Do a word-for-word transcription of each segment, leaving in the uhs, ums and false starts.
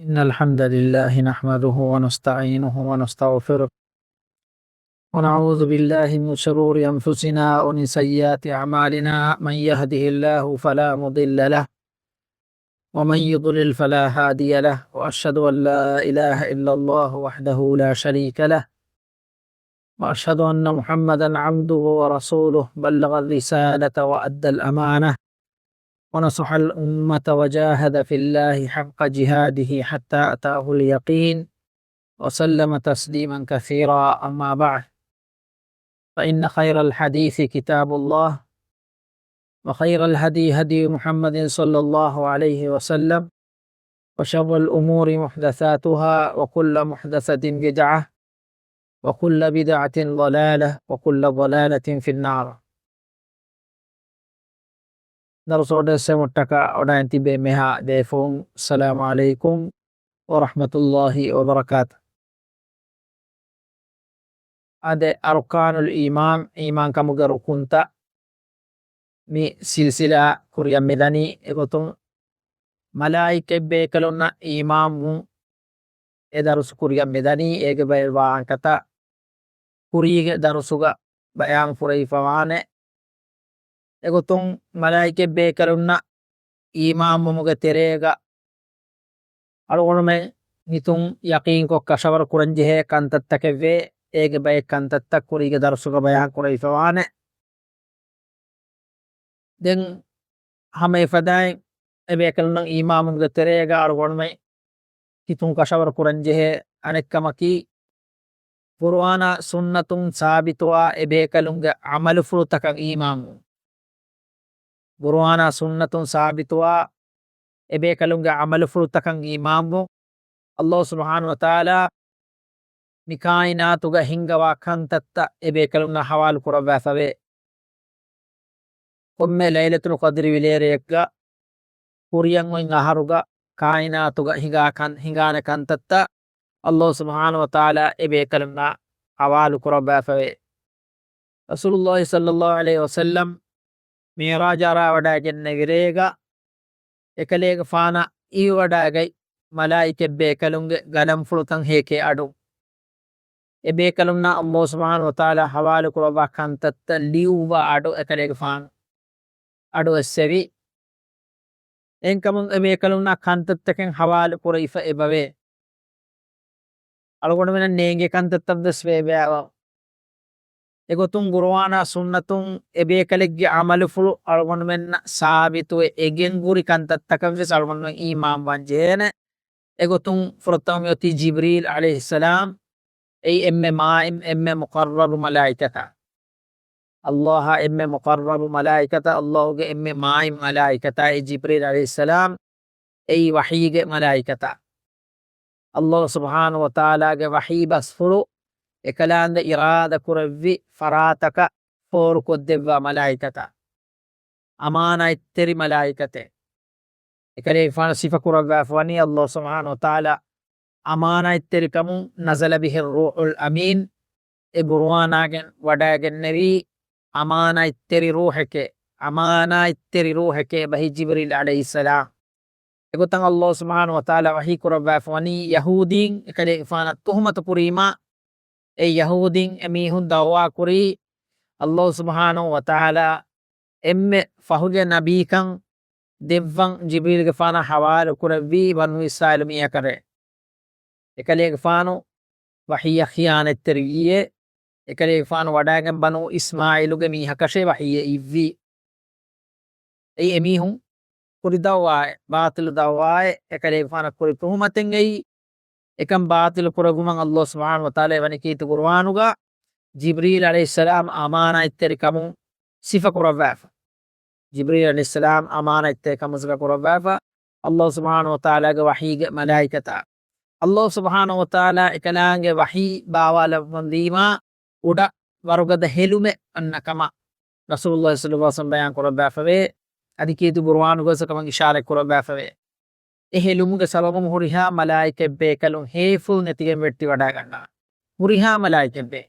إن الحمد لله نحمده ونستعينه ونستغفره، ونعوذ بالله من شرور أنفسنا ومن سيئات أعمالنا. من يهده الله فلا مضل له، ومن يضلل فلا هادي له، وأشهد أن لا إله إلا الله وحده لا شريك له، وأشهد أن محمدا عبده ورسوله، بلغ الرسالة وأدى الأمانة، ونصح الأمة، وجاهد في الله حق جهاده حتى أتاه اليقين، وسلم تسليما كثيرا. أما بعد، فإن خير الحديث كتاب الله، وخير الهدي هدي محمد صلى الله عليه وسلم، وشر الأمور محدثاتها، وكل محدثة بدعة، وكل بدعة ضلالة، وكل ضلالة في النار. ދަރުސު އޮޑެއްސެމުއްޓަކަ އޮޑައިން ތިބޭ މެހާ ދޭފުން، އައްސަލާމު ޢަލައިކުމް ވަރަޙްމަތުﷲި ވަބަރަކާތު. އާދެ، އަރުކާނުލް އީމާން، އީމާން ކަމުގެ ރުކުންތައް، މި ސިލްސިލާ ކުރިއަށް މިދަނީ. އެގޮތުން މަލާއިކަތް ބޭކަލުންނަށް އީމާންވުން އެ ދަރުސު ކުރިއަށް މިދަނީ. އޭގެ ބައެއް ވާހަކަތައް ކުރީގެ ދަރުސުގަ ބަޔާން ކުރެވިފަވާނެ. އެގޮތުން މަލާއިކަތް ބޭކަލުންނަށް އީމާންވުމުގެ ތެރޭގަ އަޅުގަނޑުމެން ހިތުން ޔަޤީންކޮށް ކަށަވަރު ކުރަންޖެހޭ ކަންތައްތަކެއްވޭ. އޭގެ ބައެއް ކަންތައްތައް ކުރީގެ ދަރުސުގަ ބަޔާން ކުރެވިފަވާނެ. ދެން ހަމަ އެފަދައިން އެބޭކަލުންނަށް އީމާންވުމުގެ ތެރޭގަ އަޅުގަނޑުމެން ހިތުން ކަށަވަރު ކުރަންޖެހޭ އަނެއްކަމަކީ، ޤުރުއާނާ ސުންނަތުން ސާބިތުވާ އެބޭކަލުންގެ ޢަމަލުފުޅުތަކަށް އީމާންވުން. ޤުރުއާނާ ސުންނަތުން ސާބިތުވާ އެބޭކަލުންގެ ޢަމަލުފުޅުތަކަށް އީމާންވުން. ﷲ ސުބްޙާނަހޫ ވަތަޢާލާ މި ކާއިނާތުގަ ހިންގަވާ ކަންތައްތައް އެބޭކަލުންނަށް ޙަވާލު ކުރައްވާފަވޭ. ކޮންމެ ލައިލަތުލް ޤަދްރި ވިލޭރެއެއްގަ ކުރިއަށް އޮތް އަހަރުގަ ކާއިނާތުގަ ހިނގާ ކަން، ހިނގާނެ ކަންތައްތައް ﷲ ސުބްޙާނަހޫ ވަތަޢާލާ އެބޭކަލުންނަށް ޙަވާލު ކުރައްވާފަވޭ. ރަސޫލުﷲ ޞައްލަﷲު ޢަލައިހި ވަސައްލަމް މިޢުރާޖަށް އަރާވަޑައިގެންނެވި ރޭގަ އެކަލޭގެފާނަށް އިވިވަޑައިގަތް މަލާއިކަތް ބޭކަލުންގެ ގަލަންފުޅުތައް ހޭކޭ އަޑު، އެބޭކަލުންނަށް ﷲ ސުބްޙާނަހޫ ވަތަޢާލާ ޙަވާލު ކުރައްވާ ކަންތައްތައް ލިޔުއްވާ އަޑު އެކަލޭގެފާނު އަޑު އެއްސެވި. އެހެންކަމުން އެބޭކަލުންނަށް ކަންތައްތަކެއް ޙަވާލު ކުރެވިފަ އެބަވޭ. އަޅުގަނޑުމެންނަށް ނޭނގޭ ކަންތައްތައްވެސް ވެއްޖެއެވެ. އެގޮތުން ޤުރުއާނާ ސުންނަތުން އެބޭކަލެއްގެ ޢަމަލުފުޅު އަޅުގަނޑުމެންނަށް ސާބިތުވެ އެނގެން ހުރި ކަންތައްތަކަށްވެސް އަޅުގަނޑުމެން އީމާންވާން ޖެހޭނެ. އެގޮތުން ފުރަތަމަ މިއޮތީ ޖިބްރީލް ޢަލައިހިއްސަލާމް، އެއީ އެންމެ މާތް، އެންމެ މުޤައްރަބު މަލާއިކަތާ. ﷲ އާ އެންމެ މުޤައްރަބު މަލާއިކަތާ، ﷲ ގެ އެންމެ މާތް މަލާއިކަތާ އެ ޖިބްރީލް ޢަލައިހިއްސަލާމް، އެއީ ވަޙީގެ މަލާއިކަތާ. ﷲ ސުބްޙާނަހޫ ވަތަޢާލާގެ ވަޙީ ބަސްފުޅު އެކަލާނގެ އިރާދަ ކުރެއްވި ފަރާތަކަށް ފޯރުކޮށްދެއްވާ މަލާއިކަތާ. އަމާނާތްތެރި މަލާއިކަތެއް. އެކަލޭގެފާނު ސިފަކުރައްވާފަވަނީ ﷲ ސުބްޙާނަހޫ ވަތަޢާލާ އަމާނާތްތެރިކަމުން، نزل به الروح الأمين، އެ ޤުރުއާނާގެން ވަޑައިގެންނެވީ އަމާނާތްތެރި ރޫޙެކޭ، އަމާނާތްތެރި ރޫޙެކޭ ބަހީ ޖިބްރީލް ޢަލައިހިއްސަލާމް. އެގޮތަށް ﷲ ސުބްޙާނަހޫ ވަތަޢާލާ ވަޙީ ކުރައްވާފަވަނީ ޔަހޫދީން އެކަލޭގެފާނަށް ތުހުމަތު ކުރީމާ، އެ ޔަހޫދީން އެމީހުން ދަޢުވާ ކުރީ ﷲ ސުބްޙާނަހޫ ވަތަޢާލާ އެންމެ ފަހުގެ ނަބީކަން ދެއްވަން ޖިބްރީލްގެފާނަށް ޙަވާލު ކުރެއްވީ ބަނޫ އިސްރާއީލު މީހަކަށޭ. އެކަލޭގެފާނު ވަޙީއަށް ޚިޔާނަތްތެރިވީއޭ. އެކަލޭގެފާނު ވަޑައިގެން ބަނޫ އިސްމާޢީލުގެ މީހަކަށޭ ވަޙީއެއް އިއްވީ. އެއީ އެމީހުން ކުރި ދަޢުވާއެއް، ބާޠިލު ދަޢުވާއެއް، އެކަލޭގެފާނަށް ކުރި ތުހުމަތެއް އެއީ. އެކަން ބާޠިލު ކުރެއްވުމަށް ﷲ ސުބްޙާނަހޫ ވަތަޢާލާ އެވަނި ކީރިތި ޤުރުއާނުގަ ޖިބްރީލް ޢަލައިހިއްސަލާމް އަމާނާތްތެރިކަމުން ސިފަކުރައްވާފަ. ޖިބްރީލް ޢަލައިހިއްސަލާމް އަމާނާތްތެރިކަމުން ސިފަކުރައްވާފަ، ﷲ ސުބްޙާނަހޫ ވަތަޢާލާގެ ވަޙީގެ މަލާއިކަތާ. ﷲ ސުބްޙާނަހޫ ވަތަޢާލާ އެކަލާނގެ ވަޙީ ބާވާލައްވަންދީމާ އުޑަ ވަރުގަދަ ހެލުމެއް އަންނަ ކަމަށް ރަސޫލުﷲ ޞައްލަﷲު ޢަލައިހި ވަސައްލަމް ބަޔާން ކުރައްވާފަވޭ. އަދި ކީރިތި ޤުރުއާނުގައި ކަމަށް އިޝާރަތް ކުރައްވާފަވޭ. އެ ހެލުމުގެ ސަބަބުން ހުރިހާ މަލާއިކަތް ބޭކަލުން ހޭފުޅު ނެތިގެން ވެއްޓިވަޑައިގަންނަވާ. ހުރިހާ މަލާއިކަތް ބޭ.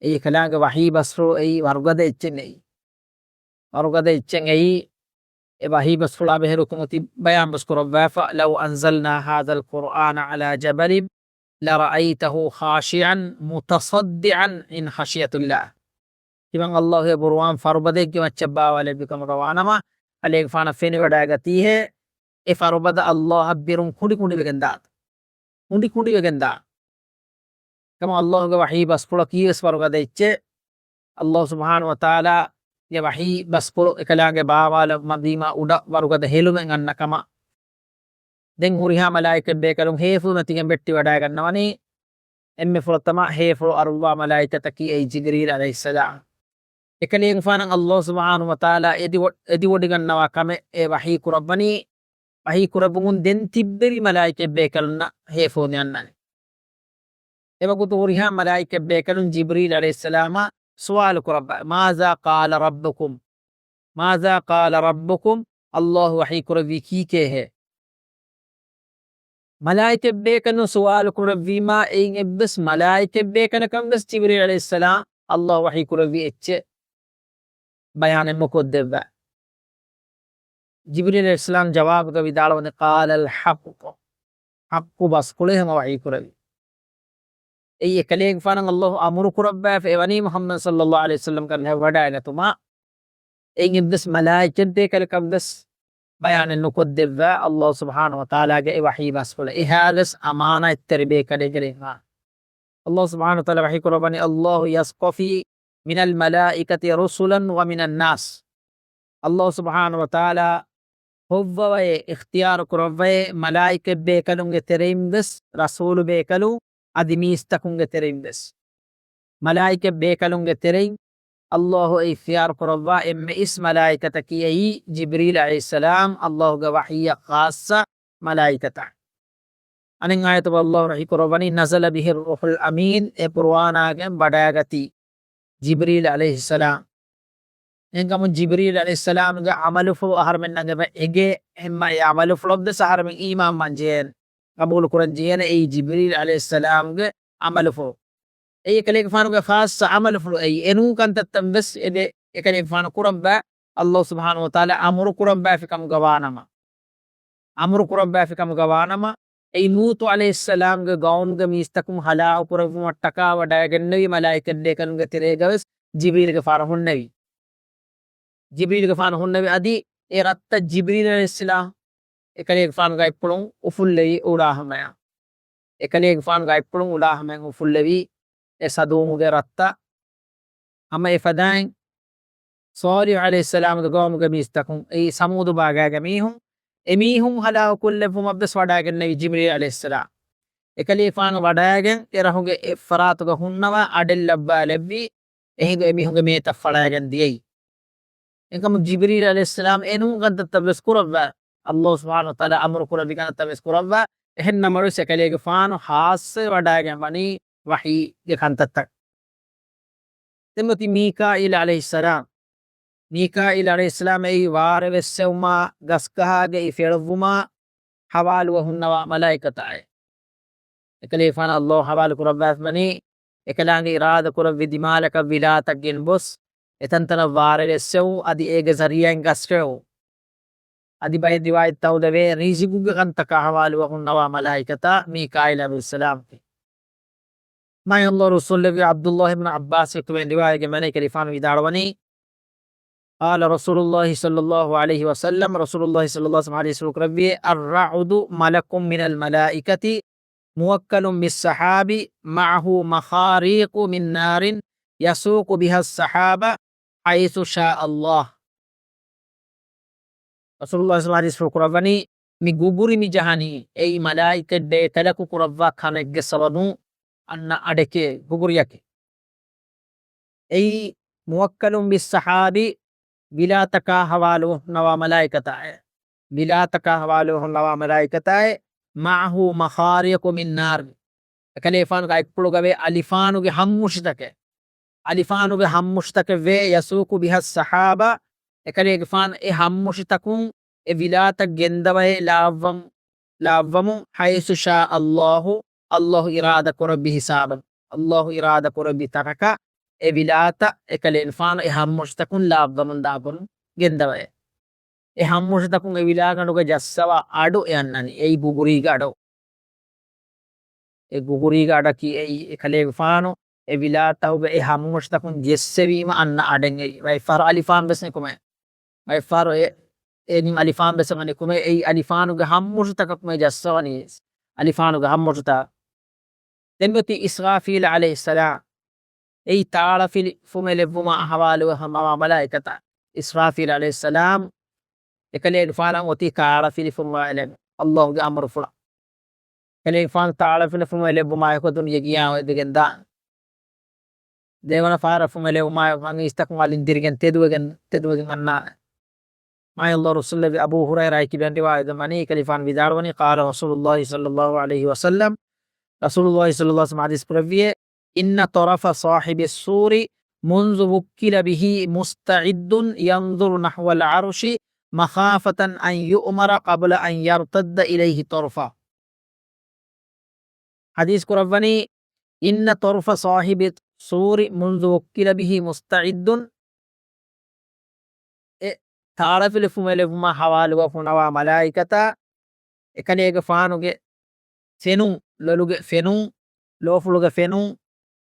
އެއީ އެކަލާނގެ ވަޙީ ބަސްފުޅު އެއީ ވަރުގަދަ އެއްޗެއް ނެތް. ވަރުގަދަ އެއްޗެއް އެއީ. އެ ވަޙީ ބަސްފުޅާ ބެހޭ ރުކުން އޮތީ ބަޔާން ބަސް ކުރައްވާފަ، لو أنزلنا هذا القرآن على جبل لرأيته خاشعا متصدعا من خشية الله. ތިމަން ﷲ އެ ޤުރުއާން ފަރުބަދައެއްގެ މައްޗަށް ބާވާލެއްވި ކަމަށް ވާނަމަ، އަލޭގެފާނަށް ފެނިވަޑައިގަތީހޭ، އެ ފަރުބަދަ ﷲ އަށް ބިރުން ކުނޑިކުނޑިވެގެން ދާތީ. ކުނޑިކުނޑިވެގެން ދާ. ކަމަށް ﷲ ގެ ވަޙީ ބަސްފުޅަކީ ވެސް ވަރުގަދަ އެއްޗެއް. ﷲ ސުބްޙާނަހޫ ވަތަޢާލާ ގެ ވަޙީ ބަސްފުޅު އެކަލާނގެ ބާވާލައްވަންވީމާ އުޑަށް ވަރުގަދަ ހެލުމެއް އަންނަ ކަމަށް. ދެން ހުރިހާ މަލާއިކަތް ބޭކަލުން ހޭފުޅު ނެތިގެން ބެއްޓިވަޑައިގަންނަވަނީ. އެންމެ ފުރަތަމަ ހޭފުޅު އަރުއްވާ މަލާއިކަތަކީ އެއީ ޖިބްރީލް ޢަލައިހިއްސަލާމް. އެކަލޭގެފާނަށް ﷲ ސުބްޙާނަހޫ ވަތަޢާލާ އެދިވޮ-، އެދިވޮޑިގަންނަވާ ކަމެއް އެ ވަޙީ ކުރައްވަނީ، ވަޙީ ކުރެއްވުމުން ދެން ތިއްބެވި މަލާއިކަތް ބޭކަލުންނަށް ހޭފުޅު ނިއަންނަނީ. އެވަގުތު ހުރިހާ މަލާއިކަތް ބޭކަލުން ޖިބްރީލް ޢަލައިހިއްސަލާމަށް ސުވާލު ކުރައްވާ، ماذا قال ربكم؟ ماذا قال ربكم؟ ﷲ ވަޙީ ކުރެއްވީ ކީކޭހޭ؟ މަލާއިކަތް ބޭކަލުން ސުވާލު ކުރެއްވީމާ، އެއިން އެއްވެސް މަލާއިކަތް ބޭކަލަކަށް ވެސް ޖިބްރީލް ޢަލައިހިއްސަލާމް ﷲ ވަޙީ ކުރެއްވި އެއްޗެއް ބަޔާނެއް ނުކޮށްދެއްވާ. ޖިބްރީލް ޢަލައިހިއްސަލާމް ޖަވާބުގަ ވިދާޅުވަނީ، قال الحق، ޙައްޤު ބަސްފުޅޭ ހަމަ ވަޙީ ކުރެއްވީ. އެއީ އެކަލޭގެފާނަށް ﷲ އަމުރު ކުރައްވާފަ އެވަނީ މުޙައްމަދު ޞައްލައްލާހު ޢަލައިހި ވަސައްލަމް ކަން ވަޑައިގަތުމަށް. އެއިން އެއްވެސް މަލާއިކަތް ބޭކަލަކަށް ވެސް ބަޔާނެއް ނުކޮށްދެއްވާ ﷲ ސުބްޙާނަހޫ ވަތަޢާލާގެ އެ ވަޙީ ބަސްފުޅެއް. އެހާވެސް އަމާނާތްތެރި ބޭކަލެއްގެ ރިހާ. ﷲ ސުބްޙާނަހޫ ވަތަޢާލާ ވަޙީ ކުރައްވަނީ، الله يصطفي من الملائكة رسلا ومن الناس. ﷲ ސުބްޙާނަހޫ ވަތަޢާލާ ހޮއްވަވައޭ، އިޚްތިޔާރު ކުރައްވައޭ، މަލާއިކަތް ބޭކަލުންގެ ތެރެއިން ވެސް، ރަސޫލު ބޭކަލުން، އަދި މީސްތަކުންގެ ތެރެއިން ވެސް. މަލާއިކަތް ބޭކަލުންގެ ތެރެއިން ﷲ އިޚްތިޔާރު ކުރައްވާ އެންމެ އިސް މަލާއިކަތަކީ އެއީ ޖިބްރީލް ޢަލައިހިއްސަލާމް، ﷲ ގެ ވަޙީއަށް ޚާއްޞަ މަލާއިކަތާ. އަނެއް އާޔަތުގަ ﷲ ވަޙީ ކުރައްވަނީ، نزل به الروح الأمين، އެ ޤުރުއާނާގެން ވަޑައިގަތީ ޖިބްރީލް ޢަލައިހިއްސަލާމް. އެހެންކަމުން ޖިބްރީލް ޢަލައިހިއްސަލާމްގެ ޢަމަލުފުޅު އަހަރުމެންނަށް އެބަ އެނގޭ، އެހެންމާ އެ ޢަމަލުފުޅަށްވެސް އަހަރުމެން އީމާންވާން ޖެހޭނެ، ޤަބޫލުކުރަން ޖެހޭނެ އެއީ ޖިބްރީލް ޢަލައިހިއްސަލާމްގެ ޢަމަލުފުޅު. އެއީ އެކަލޭގެފާނުގެ ޚާއްޞަ ޢަމަލުފުޅު. އެއީ އެނޫން ކަންތައްތައްވެސް އެދެ އެކަލޭގެފާނު ކުރައްވާ، ﷲ ސުބްޙާނަހޫ ވަތަޢާލާ އަމުރު ކުރައްވާފި ކަމުގަ ވާނަމަ. އަމުރު ކުރައްވާފި ކަމުގަ ވާނަމަ، އެއީ ލޫޠު ޢަލައިހިއްސަލާމްގެ ޤައުމުގެ މީސްތަކުން ހަލާކު ކުރެއްވުމަށްޓަކާ ވަޑައިގެންނެވި މަލާއިކަތް ބޭކަލުންގެ ތެރޭގަވެސް ޖިބްރީލްގެފާނު ހުންނެވި. ޖިބްރީލްގެފާނު ހުންނެވި އަދި އެ ރަށްތައް ޖިބްރީލް ޢަލައިހިއްސަލާމް އެކަލޭގެފާނު ގައިފުޅުން އުފުއްލެވި އުޑާ ހަމަޔަށް. އެކަލޭގެފާނު ގައިފުޅުން އުޑާ ހަމަޔަށް އުފުއްލެވި އެ ސަދޫމުގެ ރަށްތައް. ހަމަ އެފަދައިން ޞާލިޙު ޢަލައިހިއްސަލާމްގެ ޤައުމުގެ މީސްތަކުން، އެއީ ސަމޫދު ބާގާގެ މީހުން، އެމީހުން ހަލާކުކޮށްލެއްވުމަށްވެސް ވަޑައިގެންނެވި ޖިބްރީލް ޢަލައިހިއްސަލާމް. އެކަލޭފާނު ވަޑައިގެން އެ ރަށުގެ އެއްފަރާތުގަ ހުންނަވާ އަޑެއް ލައްވާލެއްވި، އެހިނދު އެމީހުންގެ މޭތައް ފަޅައިގެން ދިޔައީ. އެކަމު ޖިބްރީލް ޢަލައިހިއްސަލާމް އެނޫން ކަންތައްތައް ވެސް ކުރައްވާ، ﷲ ސުބްޙާނަހޫ ވަތަޢާލާ އަމުރު ކުރެއްވި ކަންތައް ވެސް ކުރައްވާ، އެހެން ނަމަވެސް އެކަލޭގެފާނު ޚާއްޞަވެ ވަޑައިގެން ވަނީ ވަޙީގެ ކަންތައްތައް. ދެން އޮތީ މީކާއީލް ޢަލައިހިއްސަލާމް. މީކާއީލް ޢަލައިހިއްސަލާމް އެއީ ވާރޭ ވެއްސެވުމާ، ގަސްގަހާގައި ފެޅުއްވުމާ ޙަވާލުވެ ހުންނަވާ މަލާއިކަތާއެއް. އެކަލޭފާނަށް ﷲ ޙަވާލު ކުރައްވާފަ ވަނީ، އެކަލާނގެ އިރާދަ ކުރެއްވި ދިމާލަކަށް ވިލާތަށް ގެންގޮސް، އެތަންތަނަށް ވާރޭ ވެއްސެވުން އަދި އޭގެ ޒަރީޢާއިން ގަސްފެޅުން. އަދި ބައެއް ރިވާޔަތްތައް އުދަވޭ، ރިޒުގުގެ ކަންތަކާ ޙަވާލުވެ ހުންނަވާ މަލާއިކަތާ މީކާއީލް ޢަލައިހިއްސަލާމް. މާތް ﷲ ރުއްސުންލެއްވި ޢަބްދުﷲ ބިން ޢައްބާސް ވެއްޓުވެ ރިވާޔަތްގެ މަނައި ކަލޭފާނު ވިދާޅުވަނީ، قال رسول الله صلى الله عليه وسلم، ރަސޫލުﷲ ޞައްލަﷲު ޢަލައިހި ވަސައްލަމަ ޙަދީޘްފުޅު ކުރެއްވި، الرعد ملك من الملائكة معه مخاريق من نار يسوق بها السحاب حيث شاء الله. ރަސޫލުﷲ ޞައްލަﷲު ޢަލައިހި ވަސައްލަމަ ޙަދީޘްފުޅު ކުރައްވަނީ، މި ގުގުރި މި ޖަހަނީ، އެއީ މަލާއިކަތް ބޭކަލަކު ކުރައްވާ ކަމެއްގެ ސަބަބުން އަންނަ އަޑެކޭ ގުގުރިއަކީ. އެއީ، موكل بالسحاب، ވިލާތަކާ ޙަވާލުވެ ހުންނަވާ މަލާއިކަތާއެ. ވިލާތަކާ ޙަވާލުވެ ހުންނަވާ މަލާއިކަތާއެ، معه مخاريق من نار. އެކަލޭފާނުގެ އަތްޕުޅުގަވޭ އަލިފާނުގެ ހައްމުށިތަކެއް. އަލިފާނުގެ ހައްމުށިތަކެއް ވޭ، يسوق بها السحاب، އެކަލޭގެފާނު އެ ހައްމުށިތަކުން އެ ވިލާތައް ގެންދަވައޭ ލާއްވަމު-، ލާއްވަމުން، حيث شاء الله، ﷲ އިރާދަ ކުރެއްވި ހިސާބަށް، ﷲ އިރާދަ ކުރެއްވި ތަނަކަށް އެ ވިލާތައް އެކަލޭގެފާނު އެ ހައްމުށިތަކުން ލާއްވަމުން ލާއްވަމުން ގެންދަވައޭ. އެ ހައްމުށިތަކުން އެ ވިލާގަނޑުގަ ޖައްސަވާ އަޑު އެ އަންނަނީ. އެއީ ގުގުރީގެ އަޑު. އެ ގުގުރީގެ އަޑަކީ އެއީ އެކަލޭގެފާނު އެ ވިލާތަކުގެ އެ ހައްމުށިތަކުން ޖެއްސެވީމަ އަންނަ އަޑެއް އެއީ. ވައިފާރު އަލިފާން ވެސް ނިކުމޭ. ވައިފާރު އެ، އެ ނި-، އަލިފާން ވެސް ނިކުމޭ. އެއީ އަލިފާނުގެ ހައްމުށިތަކަކުމޭ ޖައްސަވަނީ. އަލިފާނުގެ ހައްމުށިތައް. ދެން އޮތީ އިސްރާފީލް ޢަލައިހިއްސަލާމް. އެއީ ތާޅަފިލި ފުމެލެއްވުމާ ހަވާލުވެ ހަމަވާ މަލާއިކަތާ. އިސްރާފީލް ޢަލައިހިއްސަލާމް އެކަލޭގެފާނަށް އޮތީ ތާޅަފިލި ފުމެލެއް، ﷲ ގެ އަމުރުފުޅަށް. އެކަލޭގެފާނު ތާޅަފިލި ފުމެލެއްވުމާއެކު ދުނިޔެ ގިޔާ އެދެގެން ދާން. ދެވަނަ ފަހަރަށް ފުމެލެވުމާއެކު އިސްތަކުން އަލިން ދިރިގެން ތެދުވެގެން، ތެދުވެގެން އަންނާނެ. މާތް ﷲ ރުއްސުންލެއްވި އަބޫ ހުރައިރާ ކިބައިން ރިވާޔަތް ވަނީ، އެކަލޭގެފާނު ވިދާޅުވަނީ، قال رسول الله صلى الله عليه وسلم، ރަސޫލުﷲ ޞައްލަﷲ ޢަލައިހި ވަސައްލަމަ ޙަދީޘް ކުރެއްވިއޭ، إن طرف صاحب السور منذ وكل به مستعد ينظر نحو العرش مخافة أن يؤمر قبل أن يرتد إليه طرفه. ޙަދީޘް ކުރައްވަނީ، إن طرف صاحب السور منذ وكل به مستعد، އެ ތާޅަފިލި ފުމެލެއްވުމާ ހަވާލުވެ ހުންނަވާ މަލާއިކަތާ އެކަލޭގެފާނުގެ ފެނުން، ލޮލުގެ ފެނުން، ލޯފުޅުގެ ފެނުން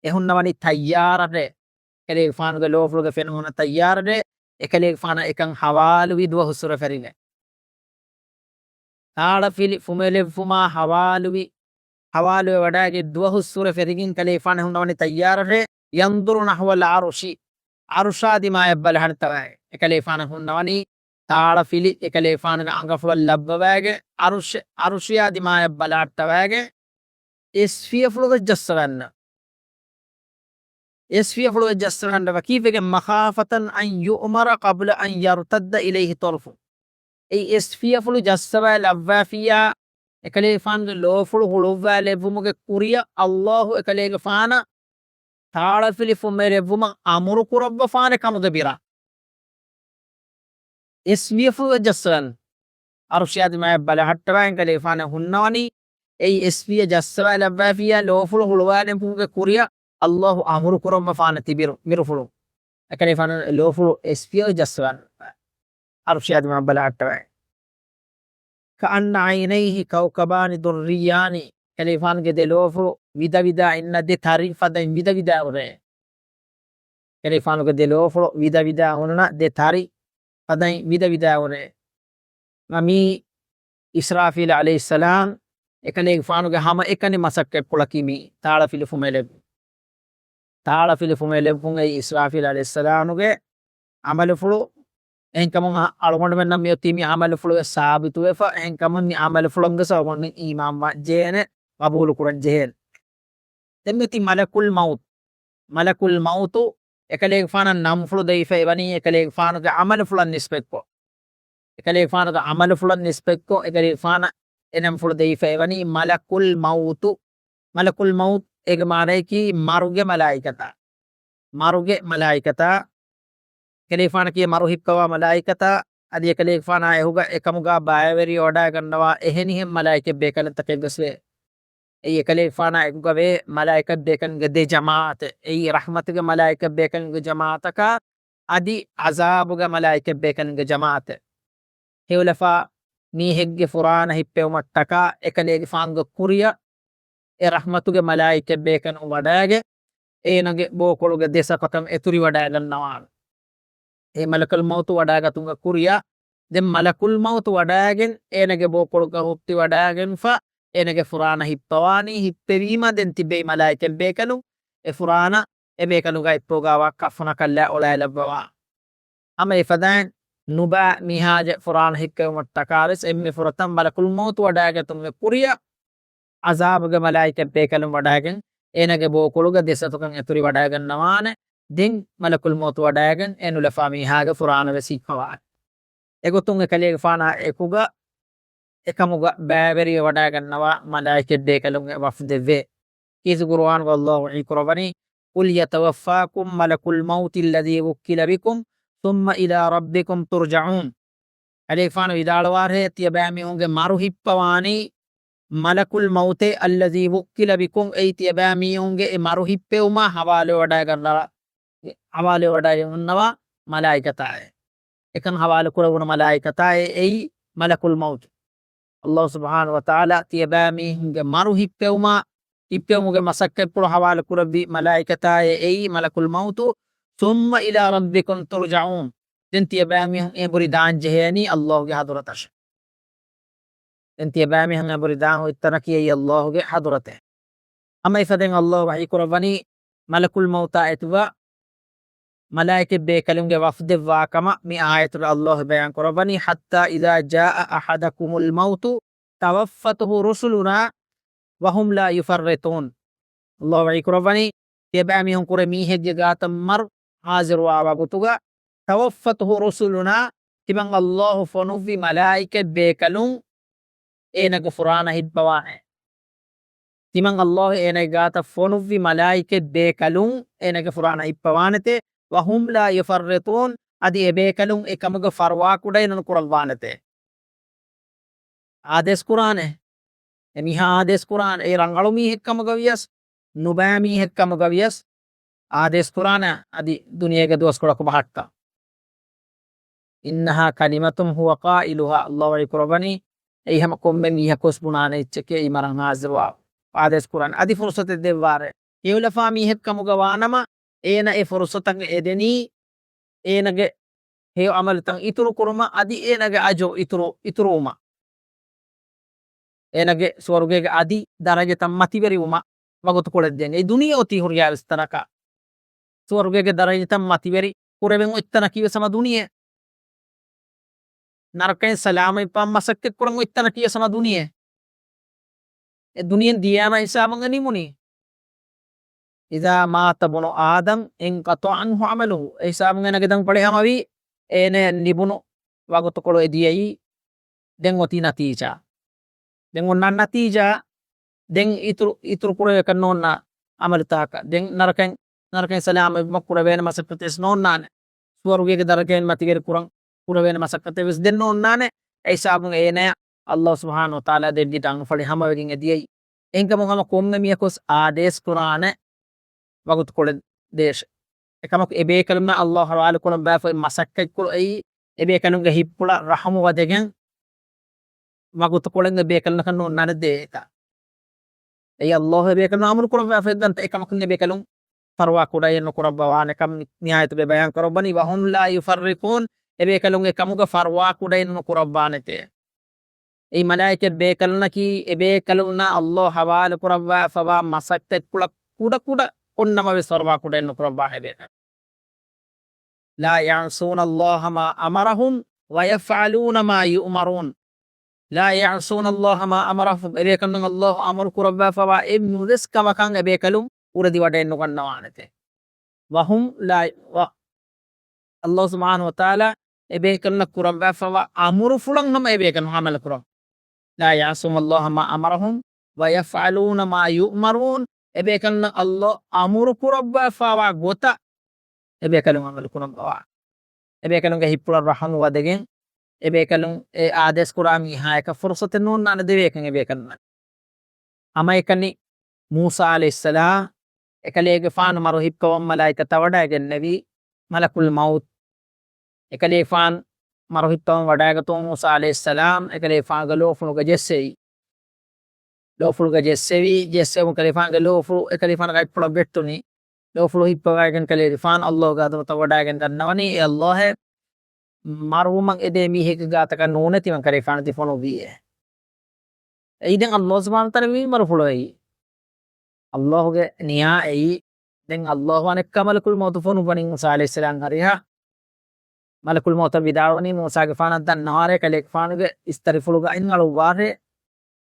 އެ ހުންނަވަނީ ތައްޔާރަށޭ. އެކަލޭގެފާނުގެ ލޯފުޅުގެ ފެނުން ހުންނަ ތައްޔާރަށޭ. އެކަލޭގެފާނަށް އެކަން ހަވާލުވި ދުވަހު ސުރަ ފެރިގެން. ތާޅަފިލި ފުމެލެއްވުމާ ހަވާލުވި، ހަވާލުވެ ވަޑައިގެން ދުވަހު ސުރަ ފެރިގެން ކަލޭގެފާނު ހުންނަވަނީ ތައްޔާރަށޭ. ينظر نحو العرش، ޢަރުޝާ ދިމާޔަށް ބަލަހައްޓަވައި. އެކަލޭގެފާނު ހުންނަވަނީ ތާޅަފިލި އެކަލޭގެފާނުގެ އަނގަފުޅަށް ލައްވަވައިގެން ޢަރުޝް، ޢަރުޝިޔާ ދިމާޔަށް ބަލަހައްޓަވައިގެން އެސްފިޔަފުޅު ވެސް ޖައްސަވަންނަ. އެސްފިޔަފުޅު ވެސް ޖައްސަވަންނަވަ ކީއްވެގެން؟ مخافة أن يؤمر قبل أن يرتد إليه طرفه. އެ އެސްފިޔަފުޅު ޖައްސަވައި ލައްވާފިއްޔާ އެކަލޭގެފާނުގެ ލޯފުޅު ހުޅުއްވާލެއްވުމުގެ ކުރިއަށް ﷲ އެކަލޭގެފާނަށް ތާޅަފިލި ފުމެލެއްވުމަށް އަމުރު ކުރައްވަފާނެ ކަމުގެ ބިރާ. އެސްފިޔަފުޅު ވެސް ޖައްސަވަން. ޢަރުޝިޔާ ދިމާޔަށް ބަލަހައްޓަވައި އެކަލޭގެފާނަށް ހުންނަވަނީ، އެއީ އެސްފިޔަ ޖައްސަވައި ލައްވާފިއްޔާ ލޯފުޅު ހުޅުވާލެއްވުމުގެ ކުރިއަށް ﷲ އަމުރު ކުރައްވަފާނެ ތިބިރު، ބިރުފުޅު. އެކަލޭގެފާނު ލޯފުޅު އެސްފިޔަ ޖައްސަވަން. ޢަރުޝިޔާ ދިމާޔަށް ބަލަހައްޓަވައި. كأن عينيه كوكبان دريان، އެކަލޭގެފާނުގެ ދެ ލޯފުޅު ވިދަވިދާ އިންނަ ދެ ތަރި ފަދައިން ވިދަވިދާ އުޅޭ. އެކަލޭގެފާނުގެ ދެ ލޯފުޅު ވިދަވިދާ ހުންނަ ދެ ތަރި ފަދައިން ވިދަވިދާ އުޅޭ. މި އިސްރާފީލް ޢަލައިހިއްސަލާމް އެކަލޭގެފާނުގެ ހަމައެކަނި މަސައްކަތްޕުޅަކީ މި ތާޅަފިލި ފުމެލެއްވުން. ތާޅަފިލި ފުމެލެއްވުން އެއީ އިސްރާފީލް ޢަލައިހިއްސަލާމުގެ ޢަމަލުފުޅު. އެހެންކަމުން އަޅުގަނޑުމެންނަށް މިއޮތީ މި ޢަމަލުފުޅުވެސް ސާބިތުވެފަ، އެހެންކަމުން މި ޢަމަލުފުޅަށްވެސް އަޅުގަނޑުމެން އީމާންވާން ޖެހޭނެ، ޤަބޫލުކުރަން ޖެހޭނެ. ދެން މިއޮތީ މަލަކުލް މައުތު. މަލަކުލް މައުތު އެކަލޭގެފާނަށް ނަންފުޅު ދެވިފަ އެވަނީ އެކަލޭގެފާނުގެ ޢަމަލުފުޅަށް ނިސްބަތްކޮށް. އެކަލޭގެފާނުގެ ޢަމަލުފުޅަށް ނިސްބަތްކޮށް، އެކަލޭގެފާނަށް އެ ނަންފުޅު ދެވިފަ އެވަނީ މަލަކުލް މައުތު. މަލަކުލް މައުތު އޭގެ މާނައަކީ މަރުގެ މަލާއިކަތާ. މަރުގެ މަލާއިކަތާ. އެކަލޭގެފާނަކީ މަރު ހިއްޕަވާ މަލާއިކަތާ. އަދި އެކަލޭގެފާނާ އެކުގަ އެކަމުގަ ބައިވެރިވެވަޑައިގަންނަވާ އެހެނިހެން މަލާއިކަ ބޭކަލުންތަކެއްވެސް ވޭ. އެއީ އެކަލޭގެފާނާ އެކުގަ ވޭ މަލާއިކަ ބޭކަލުންގެ ދެ ޖަމާޢަތެއް. އެއީ ރަޙްމަތުގެ މަލާއިކަ ބޭކަލުންގެ ޖަމާޢަތަކާ، އަދި ޢަޒާބުގެ މަލާއިކަ ބޭކަލުންގެ ޖަމާޢަތެއް. ހެޔޮލަފާ މީހެއްގެ ފުރާނަ ހިއްޕެވުމަށްޓަކާ އެކަލޭގެފާނުގެ ކުރިއަށް އެ ރަޙްމަތުގެ މަލާއިކަ ބޭކަލުން ވަޑައިގެން އޭނަގެ ބޯކޮޅުގެ ދެ ސަތަކަށް އެތުރިވަޑައިގަންނަވާނެ. އެ މަލަކުލް މައުތު ވަޑައިގަތުމުގެ ކުރިއަށް ދެން މަލަކުލް މައުތު ވަޑައިގެން އޭނަގެ ބޯކޮޅުގަ ހުއްޓިވަޑައިގެންފަ އޭނަގެ ފުރާނަ ހިއްޕަވާނީ. ހިއްޕެވީމަ ދެން ތިބޭ މަލާއިކަ ބޭކަލުން އެ ފުރާނަ އެ ބޭކަލުގަ އެއްޕޮގަވާ ކަފުނަކަށްލާ އޮޅައިލައްވަވާ. ހަމަ އެފަދައިން ނުބައި މިހާޖެ ފުރާނަ ހިއްޕެވުމަށްޓަކާވެސް އެންމެ ފުރަތަމަ މަލަކުލް މައުތު ވަޑައިގަތުމުގެ ކުރިއަށް ޢަޒާބުގެ މަލާއިކަ ބޭކަލުން ވަޑައިގެން އޭނަގެ ބޯކޮޅުގަ ދެ ސަތުކަން އެތުރިވަޑައިގަންނަވާނެ. ދެން މަލަކުލް މައުތު ވަޑައިގެން އެ ނުލަފާ މީހާގެ ފުރާނަ ވެސް ހިއްޕަވާނެ. އެގޮތުން އެކަލޭގެފާނާ އެކުގަ އެކަމުގަ ބައިވެރިވެވަޑައިގަންނަވާ މަލާއިކަ ބޭކަލުންގެ ވަފްދެއްވޭ. ކީރިތި ޤުރުއާނުގަ ﷲ ވަޙީކުރައްވަނީ، قل يتوفاكم ملك الموت الذي وكل بكم ثم إلى ربكم ترجعون. އެކަލޭގެފާނު ވިދާޅުވާށޭ، ތިޔަބައިމީހުންގެ މަރު ހިއްޕަވާނީ މަލަކުލް މައުތޭ، الذي وكل بكم، އެއީ ތިޔަބައިމީހުންގެ އެ މަރު ހިއްޕެވުމާ ހަވާލުވެވަޑައިގަންނަވާ، ހަވާލުވެވަޑައިގަންނަވާ މަލާއިކަތާއޭ. އެކަން ހަވާލު ކުރެވުނު މަލާއިކަތާއޭ އެއީ މަލަކުލް މައުތު. އައްލާހު ސުބްޙާނަހު ވަތަޢާލާ ތިޔަބައިމީހުންގެ މަރު ހިއްޕެވުމާ، ހިއްޕެވުމުގެ މަސައްކަތްޕުޅު ހަވާލު ކުރެއްވި މަލާއިކަތާއޭ އެއީ މަލަކުލް މައުތު. ثُمَّ إِلَىٰ رَبِّكُمْ تُرْجَعُونَ. ދެން ތިޔަބައިމީހުން އެނބުރި ދާން ޖެހޭނީ އައްލާހުގެ ޙަޟްރަތަށް. ދެން ތިޔަބައިމީހުން އެނބުރި ދާން ހުއްޓަނަކީ އެއީ އައްލާހުގެ ޙަޟްރަތެއް. ހަމަ އެފަދައިން އައްލާހު ވަޙީ ކުރައްވަނީ މަލަކުލް މައުތާ އެތުގަ މަލާއިކަތް ބޭކަލުންގެ ވަފްދެއްވާ ކަމަށް މި އާޔަތުގަ އައްލާހު ބަޔާން ކުރައްވަނީ، حَتَّىٰ إِذَا جَاءَ أَحَدَكُمُ الْمَوْتُ تَوَفَّتْهُ رُسُلُنَا وَهُمْ لَا يُفَرِّطُونَ. އައްލާހު ވަޙީ ކުރައްވަނީ، ތިޔަބައިމީހުން ކުރެ މީހެއްގެ ގާތަށް މަރު ޙާޟިރުވާ ވަގުތުގަ، تَوَفَّتْهُ رُسُلُنَا، ތިމަން އައްލާހު ފޮނުއްވި މަލާއިކަތް ބޭކަލުން އޭނަގެ ފުރާނަ ހިއްޕަވާނެ. ތިމަން އައްލާހު އޭނަގެ ގާތަށް ފޮނުއްވި މަލާއިކަތް ބޭކަލުން އޭނަގެ ފުރާނަ ހިއްޕަވާނެތޭ، وَهُمْ لَا يُفَرِّطُونَ، އަދި އެބޭކަލުން އެކަމުގެ ފަރުވާ ކުޑައެއް ނުކުރައްވާނެތޭ. އާދޭސް ކުރާނެ. އެމީހާ އާދޭސް ކުރާނެ. އެ ރަނގަޅު މީހެއް ކަމުގަ ވިޔަސް، ނުބައި މީހެއް ކަމުގަ ވިޔަސް އާދޭސް ކުރާނެ. އަދި ދުނިޔޭގެ ދުވަސްކޮޅަކު ބަހައްޓާ. إِنَّهَا كَلِمَةٌ هُوَ قَائِلُهَا، އައްލާހު ވަޙީ ކުރައްވަނީ، އެއީ ހަމަ ކޮންމެ މީހަކުވެސް ބުނާނެ އެއްޗެކޭ އެއީ މަރަން ހާޒިރުވާ. އާދޭސް ކުރާނެ. އަދި ފުރުސަތެއް ދެއްވާރޭ. ހެޔޮލަފާ މީހެއް ކަމުގަ ވާނަމަ، އޭނަ އެ ފުރުސަތަށް އެދެނީ، އޭނަގެ ހެޔޮ ޢަމަލުތައް އިތުރު ކުރުމަށް، އަދި އޭނަގެ އަޖުރު އިތުރު، އިތުރުވުމަށް. އޭނަގެ ސުވަރުގޭގެ އަދި ދަރަޖަތައް މަތިވެރިވުމަށް ވަގުތުކޮޅެއް ދޭން. އެ ދުނިޔެ އޮތީ ހުރިހާވެސް ތަނަކަށް. ސުވަރުގޭގެ ދަރަޖަތައް މަތިވެރި ކުރެވެން އޮތް ތަނަކީވެސް ހަމަ ދުނިޔެ. ނަރަކައިން ސަލާމަތްވާން މަސައްކަތްކުރަން އޮތް ތަނަކީވެސް ހަމަ ދުނިޔެ. އެ ދުނިޔެން ދިޔައިމަ ހިސާބުން އެ ނިމުނީ. إِذَا مَاتَ ابْنُ آدَمَ انْقَطَعَ عَنْهُ عَمَلُهُ. އެ ހިސާބުން އޭނަގެ ދަންކޮޅެއް ހަމަވީ، އޭނަޔަށް ލިބުނު ވަގުތުކޮޅު އެ ދިޔައީ. ދެން އޮތީ ނަތީޖާ. ދެން އޮންނާނެ ނަތީޖާ. ދެން އިތުރު، އިތުރު ކުރެވޭކަށް ނޯންނާ ޢަމަލުތަކަކަށް. ދެން ނަރަކައިން، ނަރަކައިން ސަލާމަތްވުމަށް ކުރެވޭނެ މަސައްކަތެއް ވެސް ނޯންނާނެ. ސުވަރުގޭގެ ދަރަޖައިން މަތިވެރި ކުރަން ކުރެވޭނެ މަސައްކަތެއް ވެސް ދެން ނޯންނާނެ. އެ ހިސާބުން އޭނަޔަށް އައްލާހު ސުބްޙާނަހު ވަތަޢާލާ ދެއްވި ދަންކޮޅެއް ހަމަވެގެން އެ ދިޔައީ. އެހެންކަމުން ހަމަ ކޮންމެ މީހަކުވެސް އާދޭސް ކުރާނެ ވަގުތުކޮޅެއް ދޭށޭ. އެކަމަކު އެބޭކަލުންނަށް އައްލާހު ޙަވާލު ކުރަން ބާފައި މަސައްކަތްކޮޅު އެއީ، އެބޭކަލުންގެ ހިތްޕުޅަށް ރަޙުމު ވަދެގެން ވަގުތުކޮޅެއް އެބޭކަލުންނަކަށް ނޯންނާނެ ދޭ އެކަން. އެއީ އައްލާހު އެބޭކަލުން އަމުރު ކުރައްވާފައި ދަންތަ އެކަމަކުން އެބޭކަލުން ފަރުވާ ކުޑައެއް ނުކުރައްވާނެ ކަމަށް މި އާޔަތުގައި ބަޔާން ކުރައްވަނީ، وَهُمْ لَا يُفَرِّطُونَ، އެބޭކަލުން އެކަމުގަ ފަރުވާ ކުޑައެއް ނުކުރައްވާނެތޭ. އެއީ މަލާއިކަތް ބޭކަލުންނަކީ އެބޭކަލުންނަށް އައްލާހު ޙަވާލު ކުރައްވާފަވާ މަސައްކަތްކޮޅަށް ކުޑަކުޑަ އޮންނަމަވެސް ފަރުވާ ކުޑައެއް ނުކުރައްވާ އެބޭކަލުން. لَا يَعْصُونَ اللَّهَ مَا أَمَرَهُمْ وَيَفْعَلُونَ مَا يُؤْمَرُونَ. لَا يَعْصُونَ اللَّهَ مَا أَمَرَهُمْ. އެބޭކަލުން އައްލާހު އަމުރު ކުރައްވާފަވާ އެއް ނުވެސް ކަމަކަށް އެބޭކަލުން އުރެދިވަޑައެއް ނުގަންނަވާނެތޭ. وَهُمْ لَا، ވަ، އައްލާހު ސުބްޙާނަހު ވަތަޢާލާ އެބޭކަލުންނަށް ކުރައްވާފަވާ އަމުރުފުޅަށް ހަމަ އެބޭކަލުން ޢަމަލު ކުރަން. لَا يَعْصُونَ اللَّهَ مَا أَمَرَهُمْ وَيَفْعَلُونَ مَا يُؤْمَرُونَ. އެބޭކަލުންނަށް އައްލާހު އަމުރު ކުރައްވާފަވާ ގޮތަށް އެބޭކަލުން ޢަމަލު ކުރައްވާ. އެބޭކަލުންގެ ހިތްޕުޅަށް ރަޙުމު ވަދެގެން، އެބޭކަލުން އެ އާދޭސް ކުރާ މީހާޔަކަށް ފުރުޞަތެއް ނޯންނާނެ ދެވޭކަން އެބޭކަލުންނަށް. ހަމައެކަނި މޫސާ ޢަލައިހިއްސަލާމް އެކަލޭގެފާނު މަރު ހިއްޕަވަން މަލާއިކަތާ ވަޑައިގެންނެވި މަލަކުލް މައުތު. އެކަލޭގެފާނު މަރު ހިއްޕަވަން ވަޑައިގަތުމުން މޫސާ ޢަލައިހިއްސަލާމް އެކަލޭގެފާނުގެ ލޯފުޅުގަ ޖެއްސެވި. ލޯފުޅުގަ ޖެއްސެވި، ޖެއްސެވުމުން ކަލޭގެފާނުގެ ލޯފުޅު އެކަލޭގެފާނުގެ އަތްޕުޅަށް ވެއްޓުނީ. ލޯފުޅު ހިއްޕަވައިގެން ކަލޭގެފާނު އައްލާހުގެ ޙަޟްރަތަށް ވަޑައިގެން ދަންނަވަނީ، އޭ އައްލާހޭ، މަރުވުމަށް އެދޭ މީހެއްގެ ގާތަކަށް ނޫނޭ ތިމަން ކަލޭގެފާނު ތި ފޮނުއްވީއޭ. އެއީ ދެން އައްލާހު ސުބްޙާނަހު ވަތަޢާލާ ވީ މަރުފުޅު އެއީ. އައްލާހުގެ ނިޔާ އެއީ. ދެން އައްލާހު އަނެއްކާ މަލަކުލް މައުތު ފޮނުއްވަނީ މޫސާ ޢަލައިހިއްސަލާމް ހަރިހާ. މަލަކުލް މައުތަށް ވިދާޅުވަނީ މޫސާގެފާނަށް ދަންނަވާރޭ، ކަލޭގެފާނުގެ އިސްތަށިފުޅުގަ އަތް އަޅުއްވާށޭ،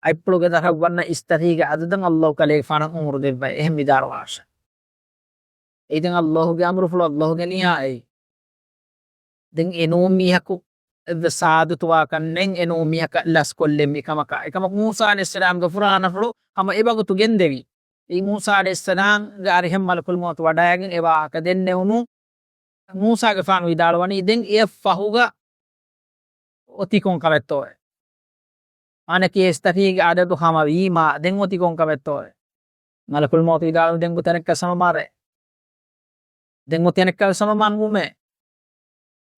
އަތްޕުޅުގެ ދަށަށް ވަންނަ އިސްތަށީގެ އަދަދަށް އައްލާހު ކަލޭގެފާނަށް އުމުރު ދެއްވައި އެހެން ވިދާޅުވާށޭ. އެއީ ދެން އައްލާހުގެ އަމުރުފުޅު، އައްލާހުގެ ނިޔާ އެއީ. ދެން އެ ނޫން މީހަކު އެއްވެސް ސާދުތުވާކަށް ނެތް، އެ ނޫން މީހަކަށް ލަސްކޮށްލެއް މިކަމަކަށް. އެކަމަކު މޫސާ ޢަލައިހިއްސަލާމްގެ ފުރާނަފުޅު ހަމަ އެ ވަގުތު ގެންދެވި. އެއީ މޫސާ ޢަލައިހިއްސަލާމްގެ އަރިހަށް މަލަކުލް މައުތު ވަޑައިގެން އެ ވާހަކަ ދެންނެވުނު. މޫސާގެފާނު ވިދާޅުވަނީ، ދެން އެއަށް ފަހުގަ އޮތީ ކޮން ކަމެއްތޯއޭ؟ މާނައަކީ އެ އިސްތަށީގެ އަދަދު ހަމަވީމާ، ދެން އޮތީ ކޮން ކަމެއްތޯއޭ؟ މަލަކުލް މައުތު ވިދާޅުވީ، ދެން އޮތީ އަނެއްކާވެސް ހަމަ މަރޭ. ދެން އޮތީ އަނެއްކާވެސް ހަމަ މަން ވުމޭ.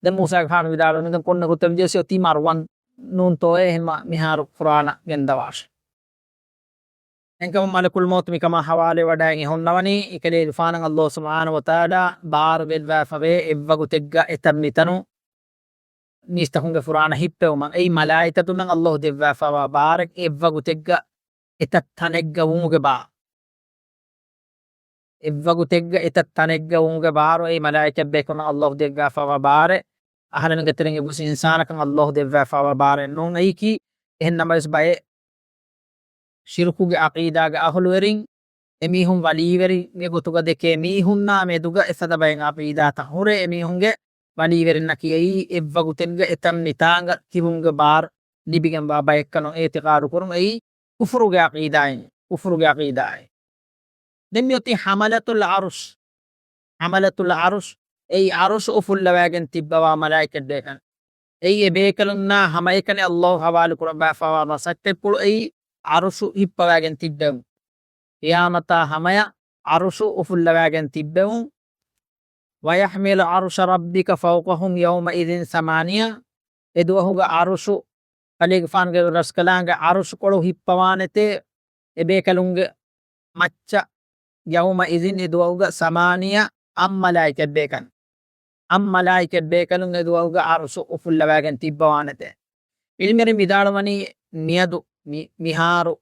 ދެން މޫސާގެފާނު ވިދާޅުވި ދެން ކޮންނަ ގޮތެއް ވިޔަސް އޮތީ މަރުވަން ނޫންތޯއޭ އެހެންމަ މިހާރު ފުރާނަ ގެންދަވާށޭ. އެންކަމުން މަލަކުލް މައުތު މިކަމާ ހަވާލެވަޑައިގެން ހުންނަވަނީ، އެކަލޭގެފާނަށް ﷲ ސުބްޙާނަހޫ ވަތަޢާލާ ބާރު ދެއްވާފަވޭ އެއްވަގުތެއްގަ އެތައް މިތަނު މީސްތަކުންގެ ފުރާނަ ހިއްޕެވުމަށް. އެއީ މަލާއިކަތުންނަށް ﷲ ދެއްވާފަވާ ބާރެއް އެއްވަގުތެއްގަ އެތައް ތަނެއްގަ ވުމުގެ ބާރު. އެއްވަގުތެއްގަ އެތައް ތަނެއްގަ ވުމުގެ ބާރު އެއީ މަލާއިކަތްބޭކަލުންނަށް ﷲ ދެއްވާފަވާ ބާރެއް. އަހަރެމެންގެ ތެރެއިން އެއްވެސް އިންސާނަކަށް ﷲ ދެއްވާފަވާ ބާރެއް ނޫން. އެއީކީ އެހެން ނަމަވެސް ބައެއް ޝިރުކުގެ ޢަޤީދާގެ އަހުލުވެރިން އެމީހުން ވަލީވެރިންގެ ގޮތުގަ ދެކޭ މީހުންނާ މެދުގަ އެފަދަ ބައެއް ޢަޤީދާތައް ހުރޭ. އެމީހުންގެ ވަލީވެރިންނަކީ އެއީ އެއްވަގުތެއްގަ އެތަން މިތާނގަ ތިބުމުގެ ބާރު ލިބިގެންވާ ބައެއްކަނުން އިޢުތިޤާދު ކުރުން. އެއީ ކުފުރުގެ ޢަޤީދާއިން، ކުފުރުގެ ޢަޤީދާއިން. ދެން މިއޮތީ ޙަމަލަތުލް ޢަރުޝް. ޙަމަލަތުލް ޢަރުޝް، އެއީ ޢަރުޝު އުފުއްލަވައިގެން ތިއްބަވާ މަލާއިކަތްބޭކަލުން. އެއީ އެބޭކަލުންނާ ހަމައެކަނި ﷲ ޙަވާލު ކުރައްވާފަވާ މަސައްކަތްޕުޅު އެއީ ޢަރުޝު ހިއްޕަވައިގެން ތިއްބެވުން. ޤިޔާމަތާ ހަމަޔަށް ޢަރުޝު އުފުއްލަވައިގެން ތިއްބެވުން. وَيَحْمِلُ عَرْشَ رَبِّكَ فَوْقَهُمْ يَوْمَئِذٍ ثَمَانِيَةٌ. އެދުވަހުގަ ޢަރުޝު، ކަލޭގެފާނުގެ ރަސްކަލާނގެ ޢަރުޝުކޮޅު ހިއްޕަވާނެތޭ އެބޭކަލުންގެ މައްޗަށް. يَوْمَئِذٍ، އެދުވަހުގަ، ثَمَانِيَةٌ، އަށް މަލާއިކަތްބޭކަލުން. އަށް މަލާއިކަތްބޭކަލުން އެދުވަހުގަ ޢަރުޝު އުފުއްލަވައިގެން ތިއްބަވާނެތޭ. ޢިލްމުވެރިން ވިދާޅުވަނީ މިއަދު މި-، މިހާރު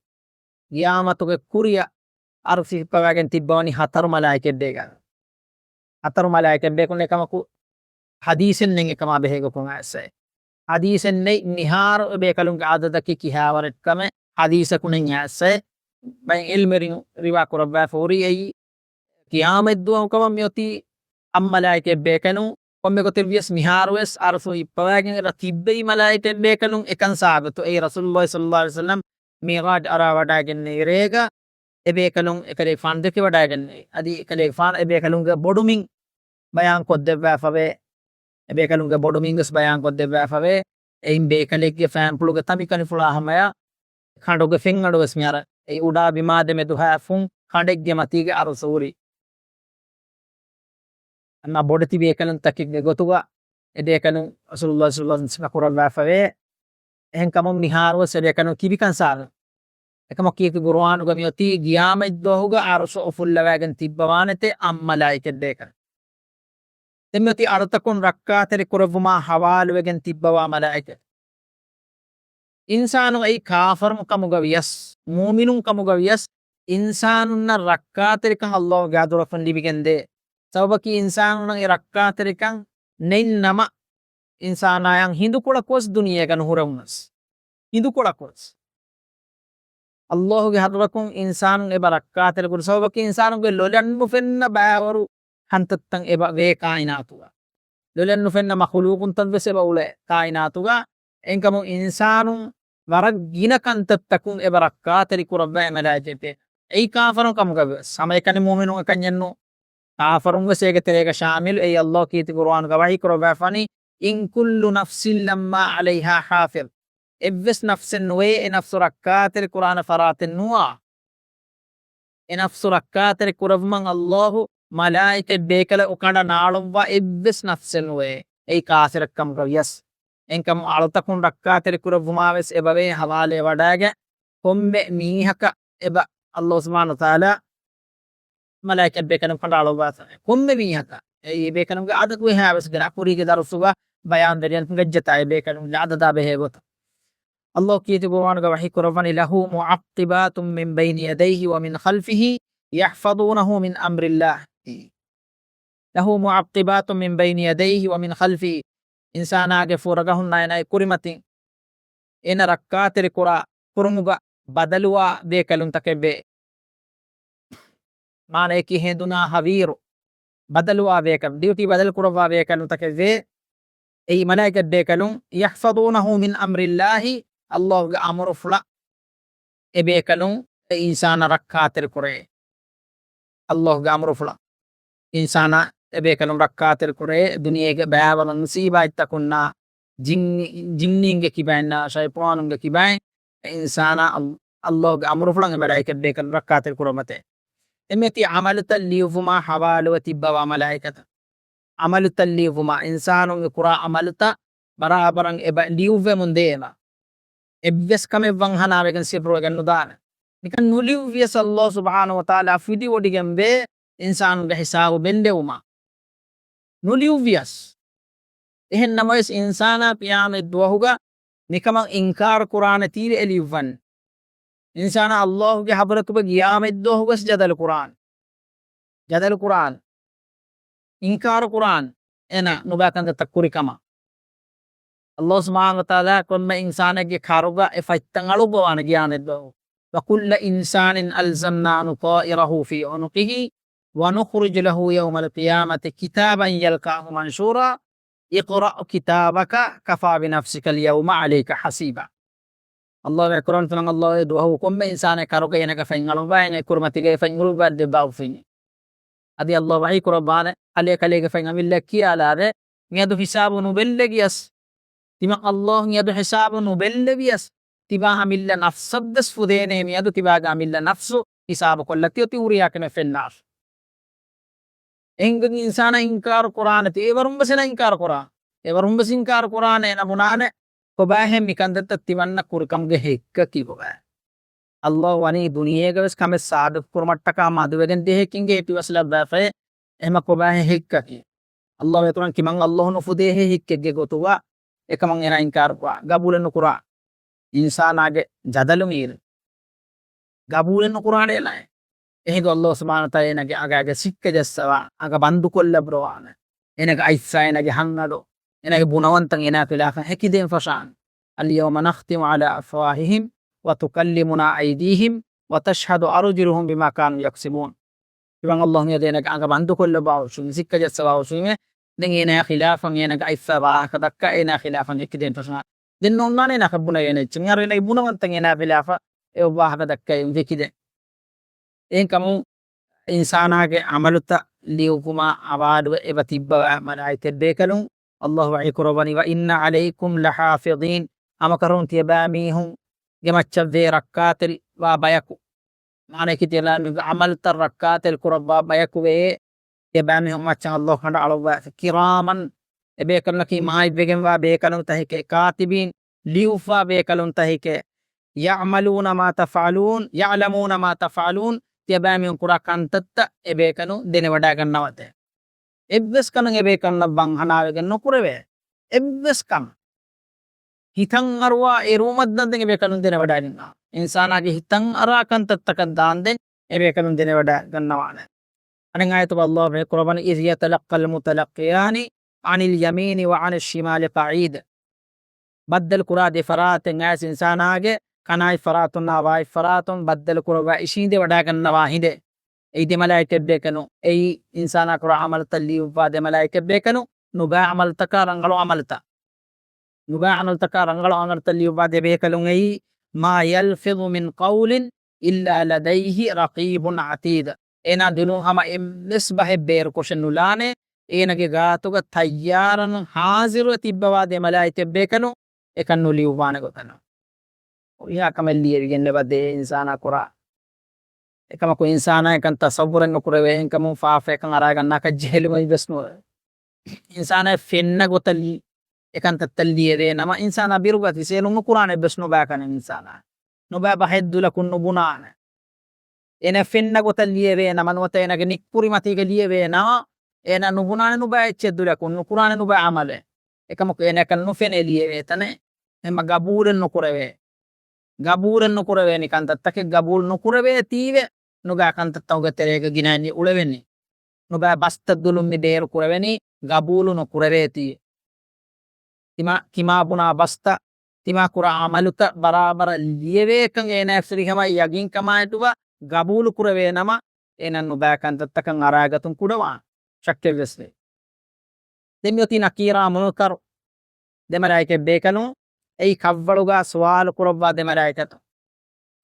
ޤިޔާމަތުގެ ކުރިއަށް ޢަރުޝު ހިއްޕަވައިގެން ތިއްބަވަނީ ހަތަރު މަލާއިކަތްބޭކަލުން. ހަތަރު މަލާއިކަތްބޭކަލުން. އެކަމަކު ޙަދީޘެއް ނެތް އެކަމާ ބެހޭގޮތުން އައިއްސައެއް. ޙަދީޘެއް ނެތް މިހާރު އެބޭކަލުންގެ ޢަދަދަކީ ކިހާވަރެއްކަމެއް ޙަދީޘަކު ނެތް އައިއްސައެއް. ބައެއް ޢިލްމުވެރިން ރިވާ ކުރައްވާފަ ހުރީ އެއީ ޤިޔާމަތްދުވަހު ކަމަށް މިއޮތީ އަށް މަލާއިކަތްބޭކަލުން. ކޮންމެ ގޮތެއް ވިޔަސް މިހާރުވެސް ޢަރުޝު ހިއްޕަވައިގެން ތިއްބެވި މަލާއިކަތްބޭކަލުން އެކަން ސާބިތު. އެއީ ރަސޫލުﷲ ޞައްލަﷲު ޢަލައިހި ވަސައްލަމް މިޢުރާޖް އަރާވަޑައިގެންނެވި ރޭގަ އެބޭކަލުން އެކަލޭގެފާނު ދެކެވަޑައިގެންނެވި. އަދި އެކަލޭގެފާނު އެބޭކަލުންގެ ބޮޑުމިން ބަޔާންކޮށްދެއްވާފަވޭ. އެބޭކަލުންގެ ބޮޑުމިން ވެސް ބަޔާންކޮށްދެއްވާފަވޭ. އެއިން ބޭކަލެއްގެ ފައިންޕުޅުގެ ތަނބިކަނިފުޅާ ހަމަޔަށް ކަނޑުގެ ފެންއަޑު ވެސް މިހާރު އެ އުޑާ ބިމާ ދެމެދު ހައިފުން ކަނޑެއްގެ މަތީގަ ޢަރުޝު ހުރީ. އަންނަ ބޮޑެތި ބޭކަލުންތަކެއްގެ ގޮތުގަ އެބޭކަލުން ރަސޫލުﷲ ޞައްލަﷲު ޢަލައިހި ވަސައްލަމަ ކުރައްވާފަވޭ. އެހެންކަމުން މިހާރުވެސް އެބޭކަލުން ތިބިކަން ސާބިތު. އެކަމަކު ކީރިތި ޤުރުއާނުގަ މިއޮތީ ޤިޔާމަތްދުވަހުގަ ޢަރުޝު އުފުއްލަވައިގެން ތިއްބަވާނެތޭ އަށް މަލާއިކަތްބޭކަލުން. ދެން މިއޮތީ އަޅުތަކުން ރައްކާތެރި ކުރެއްވުމާ ޙަވާލުވެގެން ތިއްބަވާ މަލާއިކަތް. އިންސާނު އެއީ ކާފަރުން ކަމުގަ ވިޔަސް، މުއުމިނުން ކަމުގަ ވިޔަސް، އިންސާނުންނަށް ރައްކާތެރިކަން ﷲގެ ޙަޟްރަތުން ލިބިގެންދޭ. ސަބަބަކީ އިންސާނުންނަށް އެ ރައްކާތެރިކަން ނެތްނަމަ، އިންސާނާޔަށް ހިނދުކޮޅަކުވެސް ދުނިޔޭގަ ނުހުރެވުނަސް. ހިނދުކޮޅަކުވެސް. ﷲގެ ޙަޟްރަތުން އިންސާނުން އެބަ ރައްކާތެރިކުރި ސަބަބަކީ އިންސާނުގެ ލޮލަށް ނުފެންނަ ބައިވަރު ކަންތައްތައް އެބަ ވޭ ކާއިނާތުގަ. ލޮލަށް ނުފެންނަ މަޚުލޫޤުންތައް ވެސް އެބަ އުޅޭ ކާއިނާތުގަ. އެހެންކަމުން އިންސާނުން ވަރަށް ގިނަ ކަންތައްތަކުން އެބަ ރައްކާތެރި ކުރައްވާ އެ މަލާއިކަތެއް. އެއީ ކާފަރުން ކަމުގަ ވެސް. ހަމައެކަނި މުއުމިނުން އެކަންޏެއްނު. ކާފަރުން ވެސް އޭގެ ތެރޭގަ ޝާމިލު. އެއީ ﷲ ކީރިތި ޤުރުއާނުގަ ވަޙީ ކުރައްވާފަނީ، إِن كُلُّ نَفْسٍ لَمَّا عَلَيْهَا حَافِظٌ. އެއްވެސް ނަފްސެއް ނުވޭ އެ ނަފްސު ރައްކާތެރި ކުރާނެ ފަރާތެއް ނުވާ. އެ ނަފްސު ރައްކާތެރި ކުރެއްވުމަށް ﷲ މަލާއިކަތް ބޭކަލަކު ކަނޑަ ނާޅޮއްވާ އެއްވެސް ނަފްސެއް ނުވޭ. އެއީ ކާފިރެއް ކަމުގަ ވިޔަސް. އެހެންކަމުން އަޅުތަކުން ރައްކާތެރި ކުރެއްވުމާ ވެސް އެބަވޭ ޙަވާލޭ ވަޑައިގެން ކޮންމެ މީހަކަށް އެބަ ﷲ ސުބްޙާނަހޫ ވަތަޢާލާ މަލާއިކަތް ބޭކަލުން ކަނޑައަޅުއްވާފަ. ކޮންމެ މީހަކަށް. އެއީ ބޭކަލުންގެ އަދަދު އެހާވެސް ގިނަ. ކުރީގެ ދަރުސުގަ ބަޔާންވެރިޔަން ހިނގައްޖެތާ އެ ބޭކަލުންގެ އަދަދާ ބެހޭ ގޮތަށް. ﷲ ކީރިތި ޤުރުއާނުގަ ވަޙީ ކުރައްވަނީ، لَهُ مُعَقِّبَاتٌ مِّن بَيْنِ يَدَيْهِ وَمِنْ خَلْفِهِ يَحْفَظُونَهُ مِنْ أَمْرِ اللَّهِ. لَهُ مُعَقِّبَاتٌ مِّن بَيْنِ يَدَيْهِ وَمِنْ خَلْفِهِ. އިންސާނާގެ ފުރަގަހުން ނައިނައި ކުރިމަތިން އޭނަ ރައްކާތެރި ކުރާ ކުރުމުގަ ބަދަލުވާ ބޭކަލުންތަކެއް ވޭ. މާނަޔަކީ ހެނދުނާ ހަވީރު ބަދަލުވާ ބޭކަލުން، ޑިއުޓީ ބަދަލު ކުރައްވާ ބޭކަލުންތަކެއް ވޭ. އެއީ މަލާއިކަތް ބޭކަލުން، يَحْفَظُونَهُ مِنْ أَمْرِ اللَّهِ، ﷲގެ އަމުރުފުޅަށް އެ ބޭކަލުން އެ އިންސާނަށް ރައްކާތެރި ކުރޭ. ﷲގެ އަމުރުފުޅަށް އިންސާނާ އެބޭކަލުން ރައްކާތެރި ކުރޭ، ދުނިޔޭގެ ބައިވަރު މުސީބާތްތަކުންނާ، ޖިންނި-، ޖިންނީންގެ ކިބައިންނާ، ޝައިޠާނުންގެ ކިބައިން އެ އިންސާނާ އަލް-، ﷲގެ އަމުރުފުޅަށް އެ މަލާއިކަތް ބޭކަލުން ރައްކާތެރި ކުރުމަތޭ. އެމެތި ޢަމަލުތައް ލިޔުއްވުމާ ޙަވާލުވެ ތިއްބަވާ މަލާއިކަތަށް. ޢަމަލުތައް ލިޔުއްވުމަށް، އިންސާނުންގެ ކުރާ ޢަމަލުތައް ބަރާބަރަށް އެބަ ލިޔުއްވެމުން ދޭނަ. އެއްވެސް ކަމެއް ވަންހަނާވެގެން ސިއްރުވެގެން ނުދާނެ. ނިކަން ނުލިޔުއްވިޔަސް އައްލާހު ސުބްޙާނަހޫ ވަތަޢާލާ ފިލިވޮޑިގެންވޭ އިންސާނުންގެ ހިސާބު ބެއްލެވުމަށް. ނުލިޔުއްވިޔަސް. އެހެން ނަމަވެސް އިންސާނާ ޤިޔާމަތް ދުވަހުގަ މިކަމަށް އިންކާރު ކުރާނެތީވެ އެ ލިޔުއްވަން. އިންސާނާ އައްލާހުގެ ޙަޟްރަތުގަ ޤިޔާމަތް ދުވަހުވެސް ޖަދަލު ކުރާނެ. ޖަދަލު ކުރާނެ. އިންކާރު ކުރާނެ. އޭނާ ނުބައި ކަންތައްތައް ކުރި ކަމަށް. އައްލާހު ސުބްޙާނަހޫ ވަތަޢާލާ ކޮންމެ އިންސާނެއްގެ ކަރުގަ އެ ފަތްތައް އަޅުއްވަވާނެ ޤިޔާމަތް ދުވަހު. وَكُلَّ إِنسَانٍ أَلْزَمْنَاهُ طَائِرَهُ فِي عُنُقِهِ وَنُخْرِجُ لَهُ يَوْمَ الْقِيَامَةِ كِتَابًا يَلْقَاهُ مَنْشُورًا اقْرَأْ كِتَابَكَ كَفَىٰ بِنَفْسِكَ الْيَوْمَ عَلَيْكَ حَسِيبًا. އައްލާހު ވަޙީ ކުރައްވަނީ ތިމަން އައްލާހު ދުވަހު ކޮންމެ އިންސާނެއް ކަރުގަ އޭނަގެ ފަތް އަޅުއްވާ އޭނަ ކުރިމަތީގައި ފަތް އަޅުއްވާ ދެއްވާ އުފެނީ. އަދި އައްލާހު ވަޙީ ކުރައްވާނެ ކަލޭ ކަލޭގެ ފަތް އަމިއްލަ ކިޔާލާދޭ. މިއަދު ހިސާބު ނުބެއްލެވިޔަސް، ތިމަން އައްލާހު މިއަދު ހިސާބު ނުބެއްލެވިޔަސް، ތިބާ އަމިއްލަ ނަފްސަށްވެސް ފުދޭނޭ މިއަދު ތިބާގެ އަމިއްލަ ނަފްސު ހިސާބު ކޮށްލަތީ އޮތީ ހުރިހާ ކަމެއް ފެންނާށި. އެހެން އިންސާނާ އިންކާރު ކުރާނެތީ، އެވަރުން ވެސް އޭނާ އިންކާރު ކުރާ. އެވަރުން ވެސް އިންކާރު ކުރާނެ، އޭނާ ބުނާނެ، ކޮބާހޭ މިކަންތައްތައް ތިމަންނަ ކުރިކަމުގެ ހެއްކަކީ ކޮބާ؟ އައްލާހު ވަނީ ދުނިޔޭގަވެސް ކަމެއް ސާބިތު ކުރުމަށްޓަކާ މަދުވެގެން ދިޔަ ހެއްކިންގެ ހެއްކި ވެސް ލައްވާފައި، އެހެމަ ކޮބާހޭ ހެއްކަކީ؟ އައްލާހު ވަޙީ ކުރަނީ ތިމަން އައްލާހު ނުފުދޭހޭ ހެއްކެއްގެ ގޮތުގަ އެކަމަށް އޭނާ އިންކާރު ކުރާ، ގަބޫލެއް ނުކުރާ. އިންސާނާގެ ޖަދަލު މީރު ގަބޫލެއް ނުކުރާނެ އޭނާ. އެހިނދު އައްލާހު ސުބްޙާނަހޫ ވަތަޢާލާ އޭނާގެ އަގާގެ ސިއްކަ ޖައްސަވާ، އަގަ ބަންދުކޮށްލައްވަވާނެ. އޭނާގެ އަތްފައި، އޭނާގެ ހަންގަނޑު، އޭނާގެ ބުނަވަންތައް އޭނާ ޚިލާފަށް ހެކިދޭން ފަށާނެ. الْيَوْمَ نَخْتِمُ عَلَىٰ أَفْوَاهِهِمْ وَتُكَلِّمُنَا أَيْدِيهِمْ وَتَشْهَدُ أَرْجُلُهُمْ بِمَا كَانُوا يَكْسِبُونَ. ތިމަން އައްލާހު މިއަދު އޭނާގެ އަނގަ ބަންދުކޮށްލައްވާ ހުށުވީމޭ، ސިއްކަ ޖައްސަވާ ހުށުވީމޭ. ދެން އޭނާ ޚިލާފަށް އޭނާގެ އަތްފައި ވާހަކަ ދައްކާ، އޭނާ ޚިލާފަށް ހެކިދޭން ފަށާނެ. ދެން ނޯންނާނެ އޭނާ ބުނެވޭނެ އެއްޗެއް. އަރު އޭނާގެ ބުނަވަންތައް އޭނާ ޚިލާފަށް އެ ވާހަކަ ދައްކައި ވެކިދެން. އެހެންކަމުން އިންސާނާގެ ޢަމަލުތައް ލިޔުއްވުމާ އަވާލުވެ އެބަ ތިއްބަވާ މަލާއިކަތް ބޭކަލުން އައްލާހު ވަޙީ ކުރައްވަނީ، وَإِنَّ عَلَيْكُمْ لَحَافِظِينَ. ހަމަކަށަވަރުން ތިޔަބައިމީހުންގެ މައްޗަށްވޭ ރައްކާތެރިވާ ބަޔަކު. މާނައަކީ ތިޔަބައިމީހުންގެ ޢަމަލުތައް ރައްކާތެރި ކުރައްވާ ބަޔަކުވޭ. ތިޔަބައިމީހުން މައްޗަށް އައްލާހު ކަނޑަ އަޅުއްވާފަ. كِرَامًا، އެބޭކަލުންނަކީ މާތްވެގެންވާ ބޭކަލުންތަކެކޭ. كَاتِبِينَ، ލިޔުއްވާ ބޭކަލުންތަކެކޭ. يَعْلَمُونَ مَا تَفْعَلُونَ، يَعْلَمُونَ مَا تَفْعَلُونَ، ތިޔަބައިމީހުން ކުރާ ކަންތައްތައް އެބޭކަލުން ދެނެވަޑައިގަންނަވަތޭ. އެއްވެސް ކަމެއް އެބޭކަލުންނަށް ވަންހަނާވެގެން ނުކުރެވޭ. އެއްވެސް ކަމެއް. ހިތަށް އަރުވާ އެރުވުމަށް ދާންދެން އެބޭކަލުން ދެނެވަޑައިގަންނަވާ. އިންސާނާގެ ހިތަށް އަރާ ކަންތައްތަކަށް ދާންދެން އެބޭކަލުން ދެނެވަޑައިގަންނަވާނެ. އަނެއް އާޔަތުގަ އައްލާހު ވަޙީ ކުރައްވަނީ، إِذْ يَتَلَقَّى الْمُتَلَقِّيَانِ عَنِ الْيَمِينِ وَعَنِ الشِّمَالِ قَعِيدٌ. ބައްދަލު ކުރާ ދެ ފަރާތެއް އައިސް އިންސާނާގެ ކަނާތް ފަރާތުންނާ ވާތް ފަރާތުން ބައްދަލު ކުރައްވާ އިށީނދެ ވަޑައިގަންނަވާ ހިނދެއް. އެއީ ދެ މަލާއިކަތް ބޭކަލުން. އެއީ އިންސާނާ ކުރާ ޢަމަލުތައް ލިޔުއްވާ ދެ މަލާއިކަތް ބޭކަލުން. ނުބައި ޢަމަލުތަކާ ރަނގަޅު ޢަމަލުތައް. ނުބައި ޢަމަލުތަކާ ރަނގަޅު ޢަމަލުތައް ލިޔުއްވާ ދެ ބޭކަލުން އެއީ، مَا يَلْفِظُ مِنْ قَوْلٍ إِلَّا لَدَيْهِ رَقِيبٌ عَتِيدٌ. އޭނާ ދިނުން ހަމަ އެއްވެސް ބަހެއް ބޭރުކޮށެއް ނުލާނެ، އޭނާގެ ގާތުގަ ތައްޔާރަން ހާޒިރުވެ ތިއްބަވާ ދެ މަލާއިކަތް ބޭކަލުން އެކަން ނުލިޔުއްވާނެ ގޮތަށް. ހުރިހާ ކަމެއް ލިޔެވިގެން ލެބަދޭ އިންސާނާ ކުރާ. އެކަމަކު އިންސާނާ އެކަން ތަޞައްވުރެއް ނުކުރެވޭ، އެހެންކަމުން ފާފައަކަށް އަރާގަންނާކަށް ޖެހިލުމެއް ވެސް ނުވޭ. އިންސާނާ ފެންނަ ގޮތަށް އެކަންތައްތައް ލިޔެވޭ ނަމަ، އިންސާނާ ބިރުގަތީ ސޭލުން ނުކުރާނެ ވެސް ނުބައި ކަނެ އިންސާނާ. ނުބައި ބަހެއް ދުލަކުން ނުބުނާނެ. އޭނަ ފެންނަ ގޮތަށް ލިޔެވޭ ނަމަ، ނުވަތަ އޭނަގެ ނިއްކުރިމަތީގަ ލިޔެވޭ ނަމަ، އޭނަ ނުބުނާނެ ނުބައި އެއްޗެއް ދުލަކުން، ނުކުރާނެ ނުބައި ޢަމަލެއް. އެކަމަކު އޭނަ އެކަން ނުފެނޭ ލިޔެވޭ ތަނެއް. އެހެންމަ ގަބޫލެއް ނުކުރެވޭ. ގަބޫލެއް ނުކުރެވޭނެ ކަންތައްތަކެއް ގަބޫލު ނުކުރެވޭތީވެ، ނުބައި ކަންތައްތަކުގެ ތެރޭގަ ގިނައިން އުޅެވެނީ. ނުބައި ބަސްތައް ދުލުން މި ބޭރު ކުރެވެނީ ގަބޫލު ނުކުރެވޭތީ. ތިމާ، ތިމާ ބުނާ ބަސްތައް، ތިމާ ކުރާ ޢަމަލުތައް ބަރާބަރަށް ލިޔެވޭކަން އޭނާ ފުރިހަމަ ޔަގީންކަމާއެކުގަ ގަބޫލު ކުރެވޭ ނަމަ، އޭނަ ނުބައި ކަންތައްތަކަށް އަރާގަތުން ކުޑަވާނެ. ޝައްކެއްވެސް ނެތް. ދެން މިއޮތީ ނަކީރާ މުންކަރު ދެ މަލާއިކަތް ބޭކަލުން. އެއީ ކަށްވަޅުގަ ސުވާލު ކުރައްވާ ދެ މަލާއިކަތު.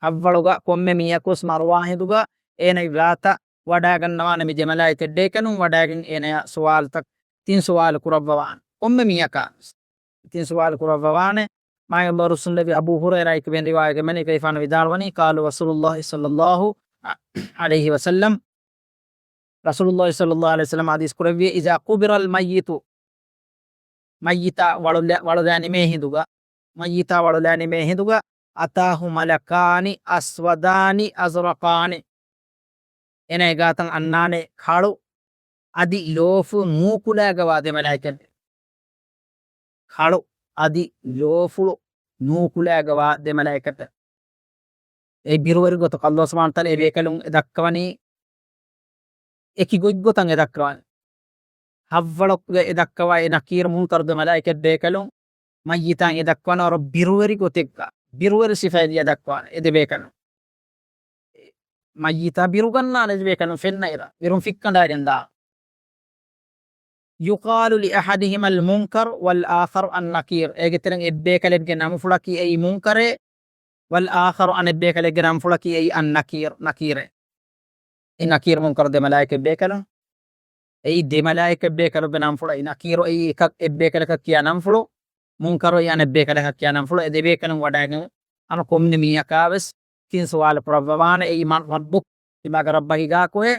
ކަށްވަޅުގަ ކޮންމެ މީހަކުވެސް މަރުވާ ހިނދުގަ އޭނަގެ ގާތަށް ވަޑައިގަންނަވާނެ މި ދެ މަލާއިކަތް ބޭކަލުން. ވަޑައިގެން އޭނަޔާ ސުވާލުތައް، ތިން ސުވާލު ކުރައްވަވާނެ. ކޮންމެ މީހަކާ ތިން ސުވާލު ކުރައްވަވާނެ. މާތް ރަސޫލު ނަބީ އަބޫ ހުރައިރާ އެކު ވެން ރިވާޔަތް ވެގެން އެކަލޭގެފާނު ވިދާޅުވަނީ، قال رسول الله صلى الله عليه وسلم، ރަސޫލުﷲ ޞައްލަﷲ ޢަލައިހި ވަސައްލަމަ ޙަދީޘް ކުރެއްވި، إذا قبر الميت، މައްޔިތާ ވަޅުލަ-، ވަޅުލާނެ މޭ ހިނދުގަ، މައްޔިތާ ވަޅުލާނެ މޭ ހިނދުގަ، أتاه ملكان أسودان أزرقان. އޭނާ އެގާތަށް އަންނާނެ ކަޅު އަދި ލޯފުޅު ނޫކުލައިގަވާ ދެ މަލާއިކަތް. ކަޅު އަދި ލޯފުޅު ނޫކުލައިގަވާ ދެ މަލާއިކަތް. އެ ބިރުވެރި ގޮތަކަށް ﷲ ސުބްޙާނަހޫ ވަތަޢާލާ އެ ބޭކަލުން އެ ދައްކަވަނީ އެކި ގޮތްގޮތަށް އެ ދައްކަވަނީ. ހައްވަޅަކުގަ އެ ދައްކަވާ އެ ނަކީރު މުންކަރު ދެ މަލާއިކަތް ބޭކަލުން މައްޔިތާ އެ ދައްކަވަނީ ވަރަށް ބިރުވެރި ގޮތެއްގަ، ބިރުވެރި ސިފައެއް އެ ދައްކަވަނީ އެ ދެ ބޭކަލުން. މައްޔިތާ ބިރުގަންނާނެ އެ ދެ ބޭކަލުން ފެންނައިރަށް، ބިރުން ފިއްކަނޑައިގެން ދާނެ. يقال لأحدهما المنكر والآخر النكير. އޭގެ ތެރެއިން އެއްބޭކަލެއްގެ ނަމުފުޅަކީ އެއީ މުންކަރޭ، والآخر އަނެއްބޭކަލެއްގެ ނަމުފުޅަކީ އެއީ އައްނަކީރު، ނަކީރޭ. އެ ނަކީރު މުންކަރު ދެ މަލާއިކަތް ބޭކަލުން. އެއީ ދެ މަލާއިކަތް ބޭކަލުންގެ ނަމުފުޅު. އެއީ ނަކީރު އެއީ އެކަ-، އެއްބޭކަލަކަށް ކިޔާ ނަމުފުޅު، މުންކަރު އެއީ އަނެއްބޭކަލަކަށް ކިޔާ ނަމުފުޅު. އެ ދެ ބޭކަލުން ވަޑައިގެން އަންނަ ކޮންމެ މީހަކާވެސް ތިން ސުވާލު ކުރައްވަވާނެ. އެއީ من ربك؟ ތިބާގެ ރައްބަކީ ކާކުހޭ؟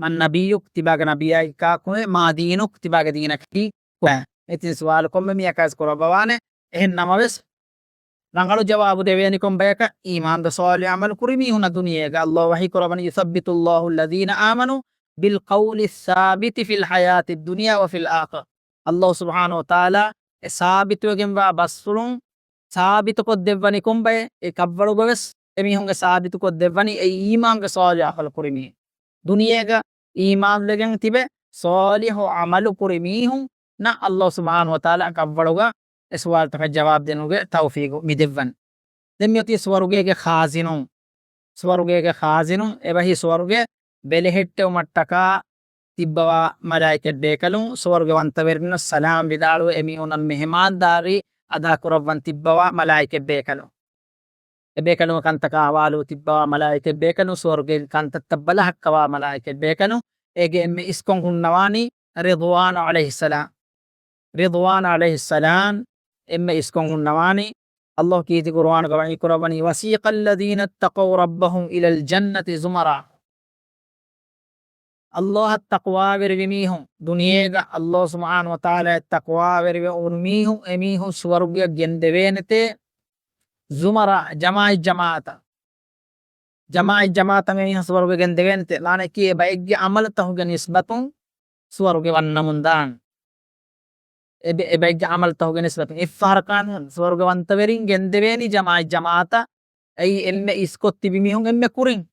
من نبيك؟ ތިބާގެ ނަބިއްޔާ ކާކުހޭ؟ ما دينك؟ ތިބާގެ ދީނަކީ ކޮބާ؟ އެ ތިން ސުވާލު ކޮންމެ މީހަކާވެސް ކުރައްވަވާނެ. އެހެން ނަމަވެސް، ރަނގަޅު ޖަވާބު ދެވޭނެ ކޮން ބަޔަކަށް؟ އީމާންވެ ޞާލިޙު ޢަމަލު ކުރި މީހުންނަށް ދުނިޔޭގަ. ﷲ ވަޙީ ކުރައްވަނީ، يثبت الله الذين آمنوا بالقول الثابت في الحياة الدنيا وفي الآخرة. ﷲ ސުބްޙާނަހޫ ވަތަޢާލާ އެ ސާބިތުވެގެންވާ ބަސްފުޅުން ސާބިތުކޮށްދެއްވަނީ ކޮންބައެއް؟ އެ ކަށްވަޅުގަވެސް އެމީހުންގެ ސާބިތުކޮށްދެއްވަނީ އެއީ އީމާންވެ ޞާލިޙު ޢަމަލު ކުރި މީހުން. ދުނިޔޭގަ އީމާންވެގެން ތިބެ ޞާލިޙު ޢަމަލު ކުރި މީހުންނަށް ﷲ ސުބްޙާނަހޫ ވަތަޢާލާ ކަށްވަޅުގަ އެ ސުވާލުތަކަށް ޖަވާބު ދިނުމުގެ ތައުފީޤު މި ދެއްވަން. ދެން މިއޮތީ ސުވަރުގޭގެ ޚާޒިނުން. ސުވަރުގޭގެ ޚާޒިނުން އެބަހީ ސުވަރުގެ ބެލެހެއްޓެވުމަށްޓަކާ ތިއްބަވާ މަލާއިކަތް ބޭކަލުން، ސުވަރުގެ ވަންތަވެރިންނަށް ސަލާމް ވިދާޅުވެ އެމީހުންނަށް މެހެމާންދާރީ އަދާކުރައްވަން ތިއްބަވާ މަލާއިކަތް ބޭކަލުން. އެބޭކަލުންގެ ކަންތަކާ ހަވާލުވެ ތިއްބަވާ މަލާއިކަތް ބޭކަލުން، ސުވަރުގޭގެ ކަންތައްތައް ބަލަހައްކަވާ މަލާއިކަތް ބޭކަލުން. އޭގެ އެންމެ އިސްކޮށް ހުންނަވާނީ ރިޟްވާން ޢަލައިހިއްސަލާމް. ރިޟްވާން ޢަލައިހިއްސަލާމް އެންމެ އިސްކޮށް ހުންނަވާނީ. ﷲ ކީރިތި ޤުރުއާނުގަ ވަޙީ ކުރައްވަނީ، وسيق الذين اتقوا ربهم إلى الجنة زمرا. ﷲ އަށް ތަޤްވާވެރިވި މީހުން، ދުނިޔޭގަ ﷲ ސުބްޙާނަހޫ ވަތަޢާލާ އަށް ތަޤްވާވެރިވެ އުޅުނު މީހުން، އެމީހުން ސުވަރުގެއަށް ގެންދެވޭނެތޭ، ޒުމަރާ، ޖަމާޢަތް ޖަމާޢަތަށް. ޖަމާޢަތް ޖަމާޢަތަށް އެމީހުން ސުވަރުގެ ގެންދެވޭނެތޭ، މާނައަކީ އެ ބައެއްގެ ޢަމަލުތަކުގެ ނިސްބަތުން ސުވަރުގެ ވަންނަމުން ދާން. އެ ބެ-، އެ ބައެއްގެ ޢަމަލުތަކުގެ ނިސްބަތުން އެއްފަހަރަކާނު ސުވަރުގެ ވަންތަވެރިން ގެންދެވޭނީ ޖަމާޢަތް ޖަމާޢަތަށް. އެއީ އެންމެ އިސްކޮށް ތިބި މީހުން އެންމެ ކުރިން.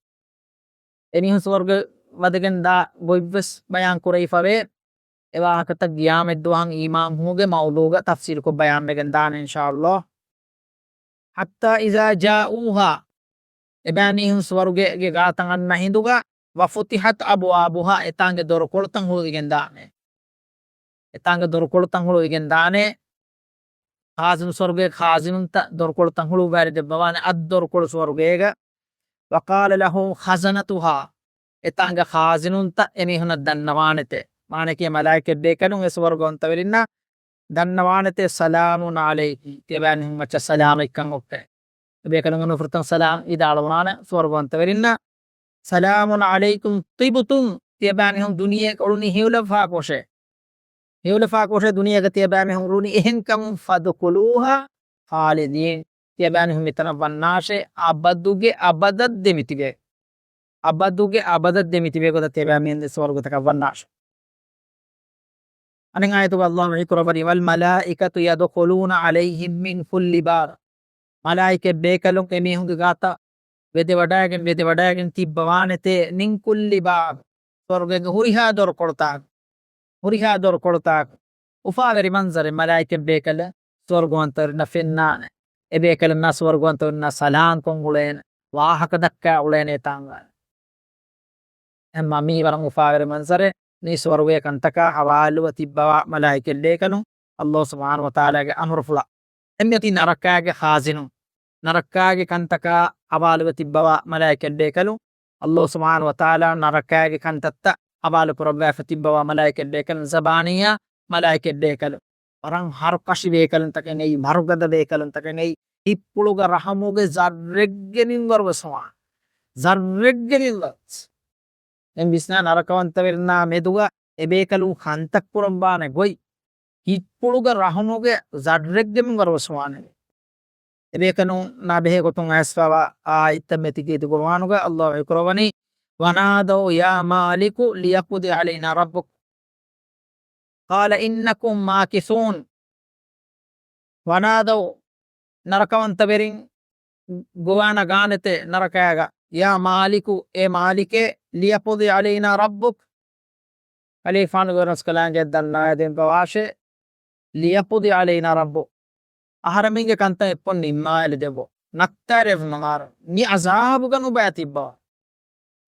އެމީހުން ސުވަރުގެ ވަދެގެން ދާ ގޮތްވެސް ބަޔާން ކުރެވިފަވޭ. އެ ވާހަކަތައް ޤިޔާމަތްދުވަހަށް އީމާން ހުމުގެ މައުޟޫޢުގަ ތަފްޞީލުކޮށް ބަޔާންވެގެން ދާނެ އިންޝާﷲ. حتى إذا جاءوها، އެބައިމީހުން ސުވަރުގޭގެ ގާތަށް އަންނަ ހިނދުގަ، وفتحت أبوابها، އެތާނގެ ދޮރުކޮޅުތައް ހުޅުވިގެން ދާނެ. އެތާނގެ ދޮރުކޮޅުތައް ހުޅުވިގެން ދާނެ. ޚާޒިނު ސުވަރުގޭގެ ޚާޒިނުންތައް ދޮރުކޮޅުތައް ހުޅުވާލި ދެއްވަވާނެ އަށް ދޮރުކޮޅު ސުވަރުގޭގަ. وقال لهم خزنتها، އެތާނގެ ޚާޒިނުންތައް އެމީހުންނަށް ދަންނަވާނެތެ. މާނައަކީ މަލާއިކަތް ބޭކަލުން އެ ސުވަރުގެ ވަންތަވެރިންނަށް ދަންނަވާނެތެ، سلام عليكم، ތިޔަބައިމީހުން މައްޗަށް ސަލާމަތްކަން އޮއްކައި. އެބޭކަލުންގެ ނުފުރުތައް ސަލާމް ވިދާޅުވާނެ ސުވަރުގެ ވަންތަވެރިންނަށް، سلام عليكم طبتم، ތިޔަބައިމީހުން ދުނިޔޭގަ އުޅުނީ ހެޔޮލަފާކޮށޭ. ހެޔޮލަފާކޮށޭ ދުނިޔޭގަ ތިޔަބައިމީހުން އުޅުނީ އެހެންކަމުން، فادخلوها خالدين، ތިޔަބައިމީހުން މިތަނަށް ވަންނާށޭ، އަބަދުގެ އަބަދަށް ދެމިތިބޭ. އަބަދުގެ އަބަދަށް ދެމިތިބޭ ގޮތަށް ތިޔަބައިމީހުން ދެ ސުވަރުގެތަކަށް ވަންނާށޭ. އަނެއް އާޔަތުގަ ﷲ ވަޙީ ކުރައްވަނީ، والملائكة يدخلون عليهم من كل باب. މަލާއިކަތް ބޭކަލުން އެމީހުންގެ ގާތަށް ވެދެވަޑައިގެން، ވެދެވަޑައިގެން ތިއްބަވާނެތޭ، من كل باب، ސުވަރުގޭގެ ހުރިހާ ދޮރުކޮޅުތަކު، ހުރިހާ ދޮރުކޮޅުތަކު. އުފާވެރި މަންޒަރެއް، މަލާއިކަތް ބޭކަލެއް ސުވަރުގެ ވަންތަވެރިންނަށް ފެންނާނެ. އެ ބޭކަލުންނާ ސުވަރުގެ ވަންތަވެރިންނާ ސަލާންކޮށް އުޅޭނެ، ވާހަކަ ދައްކާ އުޅޭނެ ތާނގާނެ. އެހެންމާ މީ ވަރަށް އުފާވެރި މަންޒަރެއް. މީ ސުވަރުގޭ ކަންތަކާ ހަވާލުވެ ތިއްބަވާ މަލާއިކަތް ބޭކަލުން، ﷲ ސުބްޙާނަހޫ ވަތަޢާލާގެ އަމުރުފުޅަށް. އެންމެ އޮތީ ނަރަކާގެ ޚާޒިނުން. ނަރަކާގެ ކަންތަކާ ހަވާލުވެ ތިއްބަވާ މަލާއިކަތް ބޭކަލުން، ﷲ ސުބްޙާނަހޫ ވަތަޢާލާ ނަރަކާގެ ކަންތައްތައް ހަވާލު ކުރައްވާފަ ތިއްބަވާ މަލާއިކަތް ބޭކަލުން، ޒަބާނިއްޔާ މަލާއިކަތް ބޭކަލުން. ވަރަށް ހަރުކަށި ބޭކަލުންތަކެއް ނެތް، ވަރުގަދަ ބޭކަލުންތަކެއް ނެތް. ހިތްޕުޅުގަ ރަޙަމުގެ ޒައްރެއްގެ މިންވަރުވެސް ނުވާ. ޒައްރެއްގެ މިންވަރުވެސް. ދެން ވިސްނާ ނަރަކަވަންތަވެރިންނާ މެދުގަ އެބޭކަލުން ކަންތައް ކުރައްވާނެ ގޮތް ހިތްޕުޅުގަ ރަހުމުގެ ޒައްރެއްގެ މިންވަރުވެސް ވާނެ. އެބޭކަލުންނާ ބެހޭ ގޮތުން އައިސްފަވާ އާޔަތްތައް މެތިގެ ދިގުރުވާނުގަ ﷲ ވަޙީކުރައްވަނީ، ونادوا يا مالك ليقض علينا ربك قال إنكم ماكثون. ونادوا، ނަރަކަވަންތަވެރިން ގޮވާނަ ގާނެތެ ނަރަކައިގަ، يا مالك، އޭ މާލިކޭ، ليقض علينا ربك، އަލިފާނުގެ ރަސްކަލާނގެ ދަންނަވައިދެއްވަވާށޭ، ليقض علينا ربك، އަހަރެމެންގެ ކަންތައް އެއްކޮށް ނިންމާލެދެއްވޯ. ނައްތާލެވުނު މާރު. މި އަޒާބުގަ ނުބައި ތިއްބަވާ.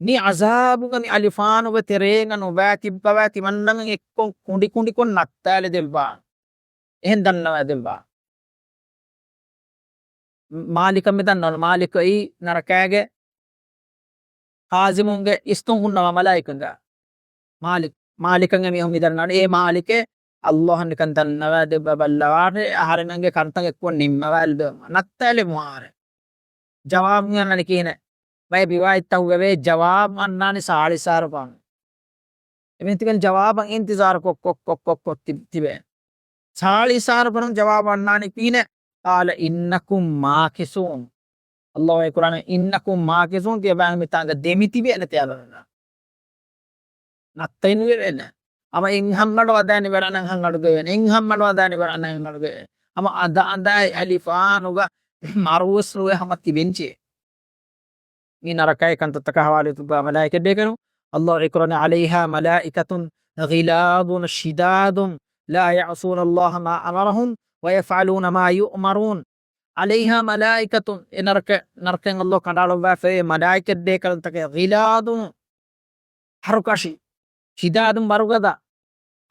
މި އަޒާބުގަ މި އަލިފާނުގެ ތެރޭގަ ނުބައި ތިއްބަވާ ތިމަންނަމެން އެއްކޮށް ކުނޑި ކުނޑިކޮށް ނައްތާލެދެއްވާ. އެހެން ދަންނަވައިދެއްވާ. މާލިކަށް މި ދަންނަވަން. މާލިކު އެއީ ނަރަކައިގެ ޚާޒިމުންގެ އިސްތުން ހުންނަވާ މަލާއިކަންގަ. މާލިކް، މާލިކަށް މީހުން މި ދަންނަވަނީ، އޭ މާލިކޭ، ﷲ ނިކަން ދަންނަވައިދެއްވާ ބައްލަވާށޭ، އަހަރެމެންގެ ކަންތައް އެއްކޮށް ނިންމަވާލެދެއްވާ. ނައްތާލެވުނު އަހަރެން. ޖަވާބު އަންނަނީ ކިހިނެއް؟ ބައެއް ރިވާޔަތްތަކުގައި ވޭ ޖަވާބު އަންނާނީ ސާޅީސް އަހަރު ފަހުން. އެމީހުން ތިބެން ޖަވާބަށް އިންތިޒާރު ކޮށް، ކޮށް، ކޮށް، ކޮށް، ކޮށް ތި، ތިބޭ. ސާޅީސް އަހަރު ފަހުން ޖަވާބު އަންނާނީ ކިހިނެއް؟ قال إنكم ماكثون. ﷲ ވަޙީކުރަނީ إنكم ماكثون، ތިޔަބައިމީހުން މިތާނގަ ދެމިތިބޭ އަނެއް ތިޔަބައިމީހުން. ނައްތައެއް ނުވެވޭނެ. ހަމަ އެއްހަން އަޑު އަދާ ނިވަރަނަށް އަންހަން އަޑުގެވޭނެ. އެއްހަން އަޑު އަދާ ނިވަރަނަށް އަންހަން އަޑުގެވޭނެ. ހަމަ އަދަ އަދާ އެ އަލިފާނުގަ މަރުވެސް ނުވެ ހަމަ ތިބެންޖެ. މި ނަރަކައި ކަންތައްތަކާ ހަވާލުވެފަ މަލާއިކަ ބޭކަލުން، ﷲ ވަޙީކުރަނީ عليها ملائكة غلاظ شداد لا يعصون الله ما أمرهم ويفعلون ما يؤمرون. عليها ملائكة، އެ ނަރަކަ، ނަރަކައިން ﷲ ކަނޑައަޅުއްވާފައި މަލާއިކަ ބޭކަލުންތަކެއް، غلاظ، ހަރުކަށި، شداد، ވަރުގަދަ،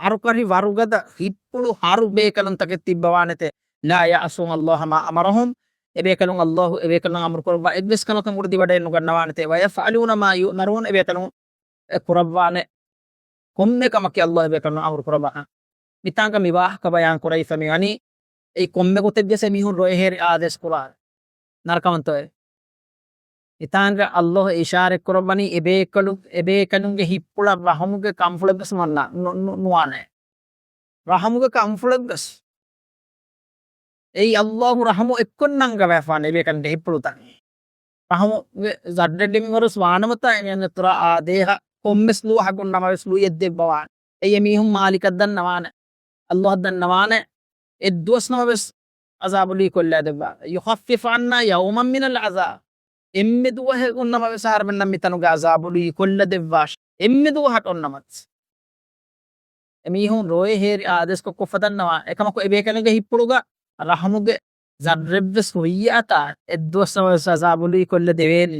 ހަރުކަށި ވަރުގަދަ ހިތްޕުޅު ހަރު ބޭކަލުންތަކެއް ތިއްބަވާނެތެ. لا يعصون الله ما أمرهم، އެބޭކަލުން ﷲ އެބޭކަލުން އަމުރު ކުރައްވާ އެއްވެސް ކަމަކަށް ވުރެ ދިވަޑައެއް ނުގަންނަވާނެތެ. ويفعلون ما يؤمرون، އެބޭކަލުން އެ ކުރައްވާނެ ކޮންމެ ކަމަކީ ﷲ އެބޭކަލުން އަމުރު ކުރައްވާ. މިތާނގަ މި ވާހަކަ ބަޔާން ކުރައިފަ މިވަނީ އެއީ ކޮންމެ ގޮތެއްވެސް އެމީހުން ރޮއެހޭރި އާދޭސް ކުރާ ނަރަކަވަންތޯއޭ. މިތާނގަ ﷲ އިޝާރަތް ކުރައްވަނީ އެބޭކަލު، އެބޭކަލުންގެ ހިތްޕުޅަށް ރަޙުމުގެ ކަންފުޅެއްވެސް ނުވަންނާ، ނު، ނު، ނުވާނެ. ރަޙުމުގެ ކަންފުޅެއްވެސް. އެއީ ﷲ ރަޙުމު އެއްކޮށް ނަންގަވައިފާނެ އެބޭކަލުންގެ ހިތްޕުޅުތައް. ރަޙުމުގެ ޒައްރެއް ދެމިވަރުސް ވާނަމަތާ އެމީހުން އެތުރާ އާދޭހަ ކޮންމެސް ލުއަހަކުން ނަމަވެސް ލުއިއެއް ދެއްވަވާނެ. އެއީ އެމީހުން މާލިކަށް ދަންނަވާނެ. ﷲ އަށް ދަންނަވާނެ އެއްދުވަސް ނަމަވެސް އަޒާބު ލުއިކޮށްލާ ދެއްވާ. يخفف عنا يوما من العذاب. އެންމެ ދުވަހެއް ނަމަވެސް އަހަރެމެންނަށް މިތަނުގެ އަޒާބު ލުއިކޮށްލަ ދެއްވާށި. އެންމެ ދުވަހަށް އޮންނަމަސް. އެމީހުން ރޮއެ ހޭރި އާދޭސްކޮށް ކޮށްފަ ދަންނަވާ. އެކަމަކު އެބޭކަލުންގެ ހިތްޕުޅުގަ ރަޙުމުގެ ޒައްރެއްވެސް ހުއްޔަތާ އެއްދުވަސް ނަމަވެސް އަޒާބު ލުއިކޮށްލަ ދެވޭނީ.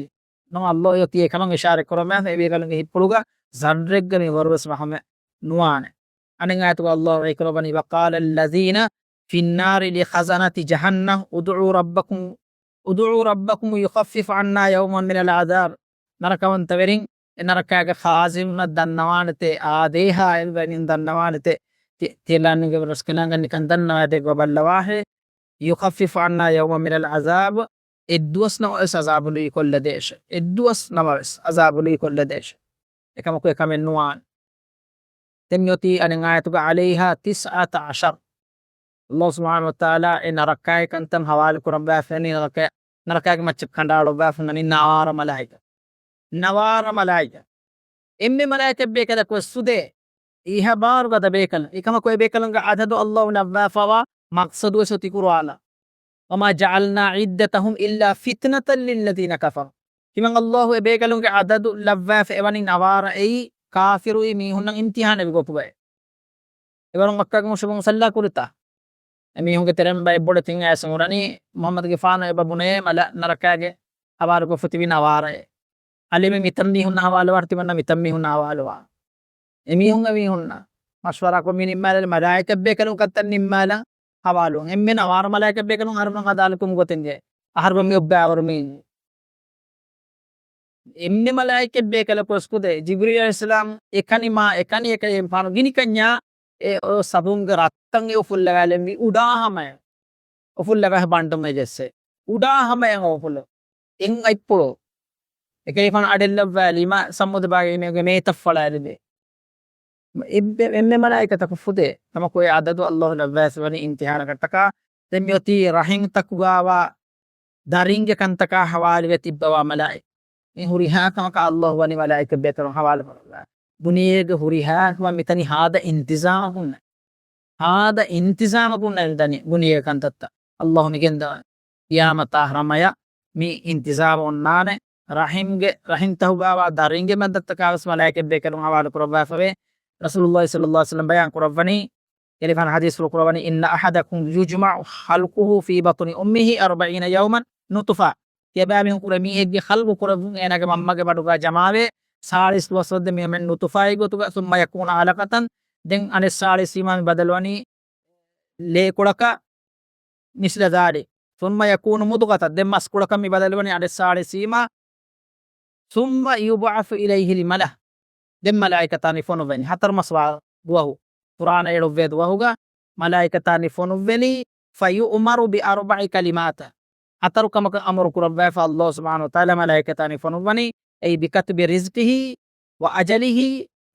ނޫން ﷲ އޮތީ އެކަމަށް އިޝާރަތް ކުރަމޭ އެބޭކަލުންގެ ހިތްޕުޅުގަ ޒައްރެއްގަ މިވަރުވެސް ރަޙުމެއް ނުވާނެ. އަނެއް އާޔަތުގަ ﷲ ވަޙީކުރައްވަނީ، وقال الذين في النار لخزنة جهنم ادعوا ربكم، ادعوا ربكم يخفف عنا يوما من العذاب. ނަރަކަވަންތަވެރިން އެ ނަރަކައިގެ ޚާޒިނުންނަށް ދަންނަވާނެތޭ، އާދޭހާ އެވެނިން ދަންނަވާނެތޭ، ތި، ތިޔަބައިމީހުންގެ ރަސްކަލާނގަ ނިކަން ދަންނަވާދެއްވަ ބައްލަވާހޭ. يخفف عنا يوما من العذاب، އެއްދުވަސް ނަމަވެސް އަޒާބު ލުއިކޮށްލަދޭށެ. އެއްދުވަސް ނަމަވެސް އަޒާބު ލުއިކޮށްލަދޭށެ. އެކަމަކު އެކަމެއް ނުވާނެ. ދެން މިއޮތީ އަނެއް އާޔަތުގަ عليها تسعة عشر. ﷲ ސުބްޙާނަހޫ ވަތަޢާލާ އެ ނަރަކައި ކަންތައް ހަވާލު ކުރައްވާފައި ނަރަކަ، ނަރަކައިގެ މައްޗަށް ކަނޑައަޅުއްވާފަ ނަނީ ނަވާރަ މަލާއިކަ. ނަވާރަ މަލާއިކަ. އެންމެ މަލާއިކަ ބޭކަލަކު ވެސް ސުދޭ. އިހަ ބާރުގަދަ ބޭކަލުން. އެކަމަކު އެ ބޭކަލުންގެ ޢަދަދު ﷲ ލައްވާފަވާ މަޤްޞަދު ވެސް އޮތީ ޤުރުއާނާ. وما جعلنا عدتهم إلا فتنة للذين كفروا. ތިމަން ﷲ އެ ބޭކަލުންގެ ޢަދަދު ލައްވާފަ އެވަނީ ނަވާރަ އެއީ ކާފިރުވި މީހުންނަށް އިމްތިޙާނެއް ގޮތުގައި. އެވަރުން މައްކާގެ މުޝްރިކުން ސައްލާ ކުރިތާ. އެމީހުންގެ ތެރެއިން ބައެއް ބޮޑެތި އައިސް ހުރަނީ މުޙައްމަދުގެފާނު އެބަ ބުނޭ މަލާ ނަރަކާގެ ހަވާލުކޮށްފަ ތިބި ނަވާރައޭ. އަލިމެ މިތަން މީހުންނަށް ހަވާލުވާ ތިމަންނަ މިތަން މީހުންނަށް ހަވާލުވާ. އެމީހުން އެމީހުންނަށް މަޝްވަރާކޮށް މި ނިންމާލެ މަލާއިކަ ބޭކަލުން ކަންތައް ނިންމާލަން ހަވާލުވަން. އެންމެ ނަވާރަ މަލާއިކަ ބޭކަލުން އަހަރުމެން އަދާލުކުމުގޮތެއް ނެތް. އަހަރުމެން މި އޮއްބާވަރު މީ. އެންމެ މަލާއިކަ ބޭކަލަކު އެސްކުދޭ ޖިބްރީލް ޢަލައިހިއްސަލާމް އެކަނި މާ އެކަނި އެކަނި އެ ފާނު ގިނިކަންޏާ އެ އޮ ސަބުންގެ ރަށްތައް އެ އުފުއްލަވާލެން މި އުޑާ ހަމަޔަށް. އުފުއްލަވާ ބަނޑުމެ ޖެއްސެ. އުޑާ ހަމަޔަށް އުފުލު. އެން އަތްޕުޅު. އެކަލޭގެފާނު އަޑެއްލައްވާލީމަ ސަމުދުބާގެ މޭގެ މޭތައް ފަޅާލެވޭ. އެއްބެ-، އެންމެ މަލާއިކަތަކު ފުދޭ. ނަމަކު އެ އަދަދު އައްލާހު ލައްވާފަވަނީ އިމްތިހާނަކަށްޓަކާ. ދެން މިއޮތީ ރަހިމްތަކުގާވާ ދަރިންގެ ކަންތަކާ ހަވާލުވެ ތިއްބަވާ މަލާއި. މި ހުރިހާ ކަމަކަށް އައްލާހު ވަނީ މަލާއިކަ ބޭކަލުން ހަވާލު ކުރައްވާ. ދުނިޔޭގެ ހުރިހާ ކަމަށް މިތަނީ ހާދަ އިންތިޒާމަކުންނެ. ހާދަ އިންތިޒާމަކުންނެ ދަނީ ދުނިޔޭގެ ކަންތައްތައް. އައްލާހު މިގެންދާ ޤިޔާމަތާ ހަމަޔަށް މި އިންތިޒާމު އޮންނާނެ. ރަހިމްގެ، ރަހިމްތަކުގާވާ ދަރިންގެ މައްދަތަކާވެސް މަލާއިކަތް ބޭކަލުން ހަވާލު ކުރައްވާފަވޭ. ރަސޫލުﷲ ޞައްލަﷲ ޢަލައިހި ވަސައްލަމް ބަޔާން ކުރައްވަނީ، އެކަލޭގެފާނު ޙަދީޘްފުޅު ކުރައްވަނީ، إن أحدكم يجمع خلقه في بطن أمه أربعين يوما نطفة. ތިޔަބައިމީހުން ކުރެ މީހެއްގެ ޚަލްޤު ކުރެއްވުން އޭނާގެ މަންމަގެ ބަނޑުގާ ޖަމާވޭ ސާޅީސް ދުވަސް ވައްދެ މި އޮމެން ނުޠުފާއެއް ގޮތުގަ، ثم يكون علقة، ދެން އަނެއް ސާޅީސް ވީމާ މި ބަދަލުވަނީ ލޭކޮޅަކަށް، مثل ذلك، ثم يكون مضغة، ދެން މަސްކޮޅަކަށް މި ބަދަލުވަނީ އަނެއް ސާޅީސް ވީމާ، ثم يبعث إليه الملك، ދެން މަލާއިކަތާ ނިފޮނުއްވެނީ ހަތަރު މަސް ވާ ދުވަހު، ޤުރްއާނަށް އެޅުއްވޭ ދުވަހުގަ މަލާއިކަތާ ނިފޮނުއްވެނީ، فيؤمر بأربع كلمات، ހަތަރު ކަމަކަށް އަމުރު ކުރައްވާފަ އައްލާހު ސުބްޙާނަހު ވަތަޢާލާ މަލާއިކަތާ ނިފޮނުއްވަނީ، أي بكتب رزقه وأجله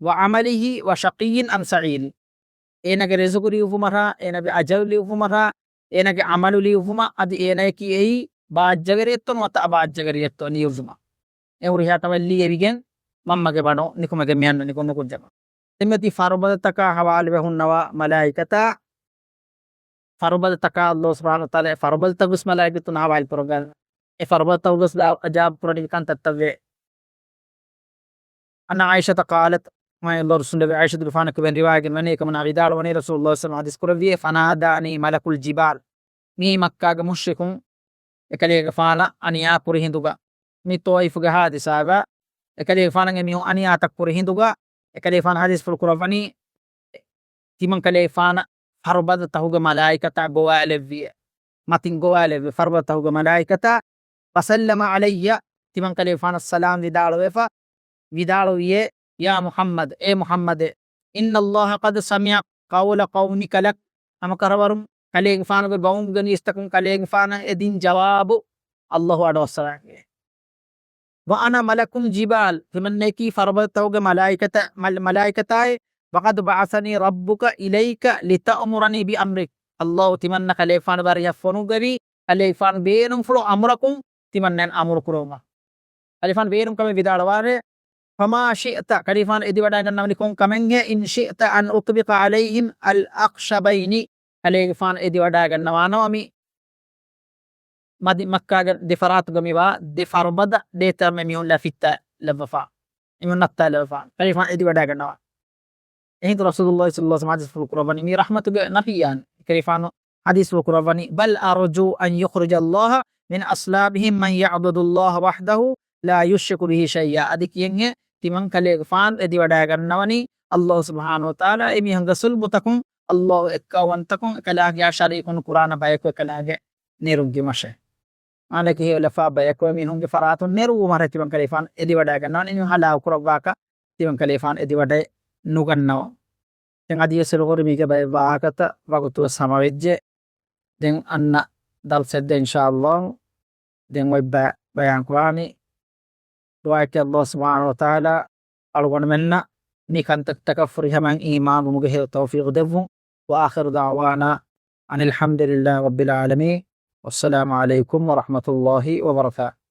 وعمله وشقي أم سعيد. އޭނާގެ ރިޒުޤު ލިޔުއްވުމަށާ، އޭނާގެ އަޖަލު ލިޔުއްވުމަށާ، އޭނާގެ ޢަމަލު ލިޔުއްވުމަށް، އަދި އޭނާއަކީ އެއީ ބާއްޖަވެރިއެއްތޯ ނުވަތަ އަބާއްޖަވެރިއެއްތޯ ލިޔުއްވުމަށް. އެ ހުރިހާ ކަމެއް ލިޔެވިގެން މަންމަގެ ބަނޑު ނިކުމެގެން މި އަންނަނީ ކޮންމެ ކުއްޖަކު. އެމެތި ފަރުބަދަތަކާ ހަވާލުވެ ހުންނަވާ މަލާއިކަތާ، ފަރުބަދަތަކާ އައްލާހު ސުބްޙާނަހު ވަތަޢާލާ އެ ފަރުބަދަތަކުވެސް މަލާއިކަތުން ހަވާލު ކުރައްވާ، އެ ފަރުބަދަތަކުވެސް އަޖާބު ކުރަނިވި ކަންތައްތައްވޭ. عن عائشة قالت، މާތް ރަސޫލުގެ ޢާއިޝަތުގެފާނަށް ކިޔަވާ ރިވާޔަތްގައި ވަނީ، އެކަމަނާ ވިދާޅުވަނީ ރަސޫލުﷲ ޞައްލަﷲ ޢަލައިހި ވަސައްލަމަ ޙަދީޘް ކުރެއްވިއޭ، فناداني ملك الجبال، މިއީ މައްކާގެ މުޝްރިކުން އެކަލޭގެފާނަށް އަނިޔާ ކުރި ހިނދުގަ، މި ޠާއިފުގެ ޙާދިސާގަ އެކަލޭގެފާނަށް އެމީހުން އަނިޔާތައް ކުރި ހިނދުގަ، އެކަލޭގެފާނު ޙަދީޘްފުޅު ކުރައްވަނީ، ތިމަންކަލޭގެފާނަށް ފަރުބަދަތަކުގެ މަލާއިކަތާ ގޮވާލެއްވިއޭ، މަތިން ގޮވާލެއްވި ފަރުބަދަތަކުގެ މަލާއިކަތާ، فسلم علي، ތިމަންކަލޭގެފާނަށް ސަލާމް ވިދާޅުވެފަ، ވިދާޅުވިއޭ، يا محمد، އޭ މުޙައްމަދޭ، إن الله قد سمع قول قومك لك، ހަމަކަށަވަރުން ކަލޭގެފާނުގެ ގައުމުގެ ނީސްތަކުން ކަލޭގެފާނަށް އެދިން ޖަވާބު އައްލާހު އަޑުއައްސަވައިގެން. وأنا ملك الجبال، ތިމަންނައަކީ ފަރުބަދަތަކުގެ މަލާއިކަތަ-، މަލް-، މަލާއިކަތާއޭ، وقد بعثني ربك إليك لتأمرني بأمرك، އައްލާހު ތިމަންނަ ކަލޭގެފާނު ވަރިހަށް ފޮނުއްވެވީ، ކަލޭގެފާނު ބޭނުންފުޅު އަމުރަކުން ތިމަންނައަށް އަމުރު ކުރުމަށް. ކަލޭގެފާނު ބޭނުން ކަމެއް ވިދާޅުވާށޭ، فما شئت، ކަލޭގެފާނު އެދިވަޑައިގަންނަވަނީ ކޮން ކަމެއްހޭ، إن شئت أن أطبق عليهم الأخشبين، ކަލޭގެފާނު އެދިވަޑައިގަންނަވާނަމަ މި މަދި މައްކާގެ ދެ ފަރާތުގަ މިވާ ދެ ފަރުބަދަ ދޭތެރެ މި މީހުން ލަފިއްތާ ލައްވަފާ، މީހުން ނައްތާ ލައްވަފާ، ކަލޭގެފާނު އެދިވަޑައިގަންނަވާ. އެހިނދު ރަސޫލުﷲ ޞައްލަﷲ ޢަލައިހި ވަސައްލަމަ ޙަދީޘްފުޅު ކުރައްވަނީ މީ ރަޙްމަތުގެ ނަބިއްޔާން. ކަލޭގެފާނު ޙަދީޘްފުޅު ކުރައްވަނީ، بل أرجو أن يخرج الله من أصلابهم من يعبد الله وحده لا يشرك به شيئا. އަދި ކިޔެންހޭ، ތިމަން ކަލޭގެފާނު އެދިވަޑައިގަންނަވަނީ އައްލާހު ސުބްޙާނަހު ވަތަޢާލާ އެމީހުންގެ ސުލްބުތަކުން އައްލާހު އެއްކައުވަންތަކުން އެކަލާނގެއާ ޝަރީކުން ކުރާނަ ބަޔަކު އެކަލާނގެ ނެރުއްގެ މަށެއް. މާނައަކީ ހެޔޮލަފާ ބަޔަކު އެމީހުންގެ ފަރާތުން ނެރުއްވުމަށް ތިމަން ކަލޭގެފާނު އެދިވަޑައިގަންނަވަނީ ހަލާކު ކުރައްވާކަށް ތިމަން ކަލޭގެފާނު އެދިވަޑައެއް ނުގަންނަވަން. ދެން އަދިވެސް އެޅުގަނޑު މީގެ ބައެއް ވާހަކަތައް ވަގުތުވެސް ހަމަވެއްޖެ. ދެން އަންނަ ދަރުސެއްދެން އިންޝާﷲ. ދެން އޮތް ބަ-، ބަޔާން ކުރާނީ ދުޢާއެކޭ އައްލާހު ސުބްޙާނަހު ވަތަޢާލާ އަޅުގަނޑުމެންނަށް މި ކަންތައްތަކަށް ފުރިހަމައިން އީމާންވުމުގެ ހެޔޮ ތައުފީޤު ދެއްވުން. وآخر دعوانا أن الحمد لله رب العالمين. والسلام عليكم ورحمة الله وبركاته.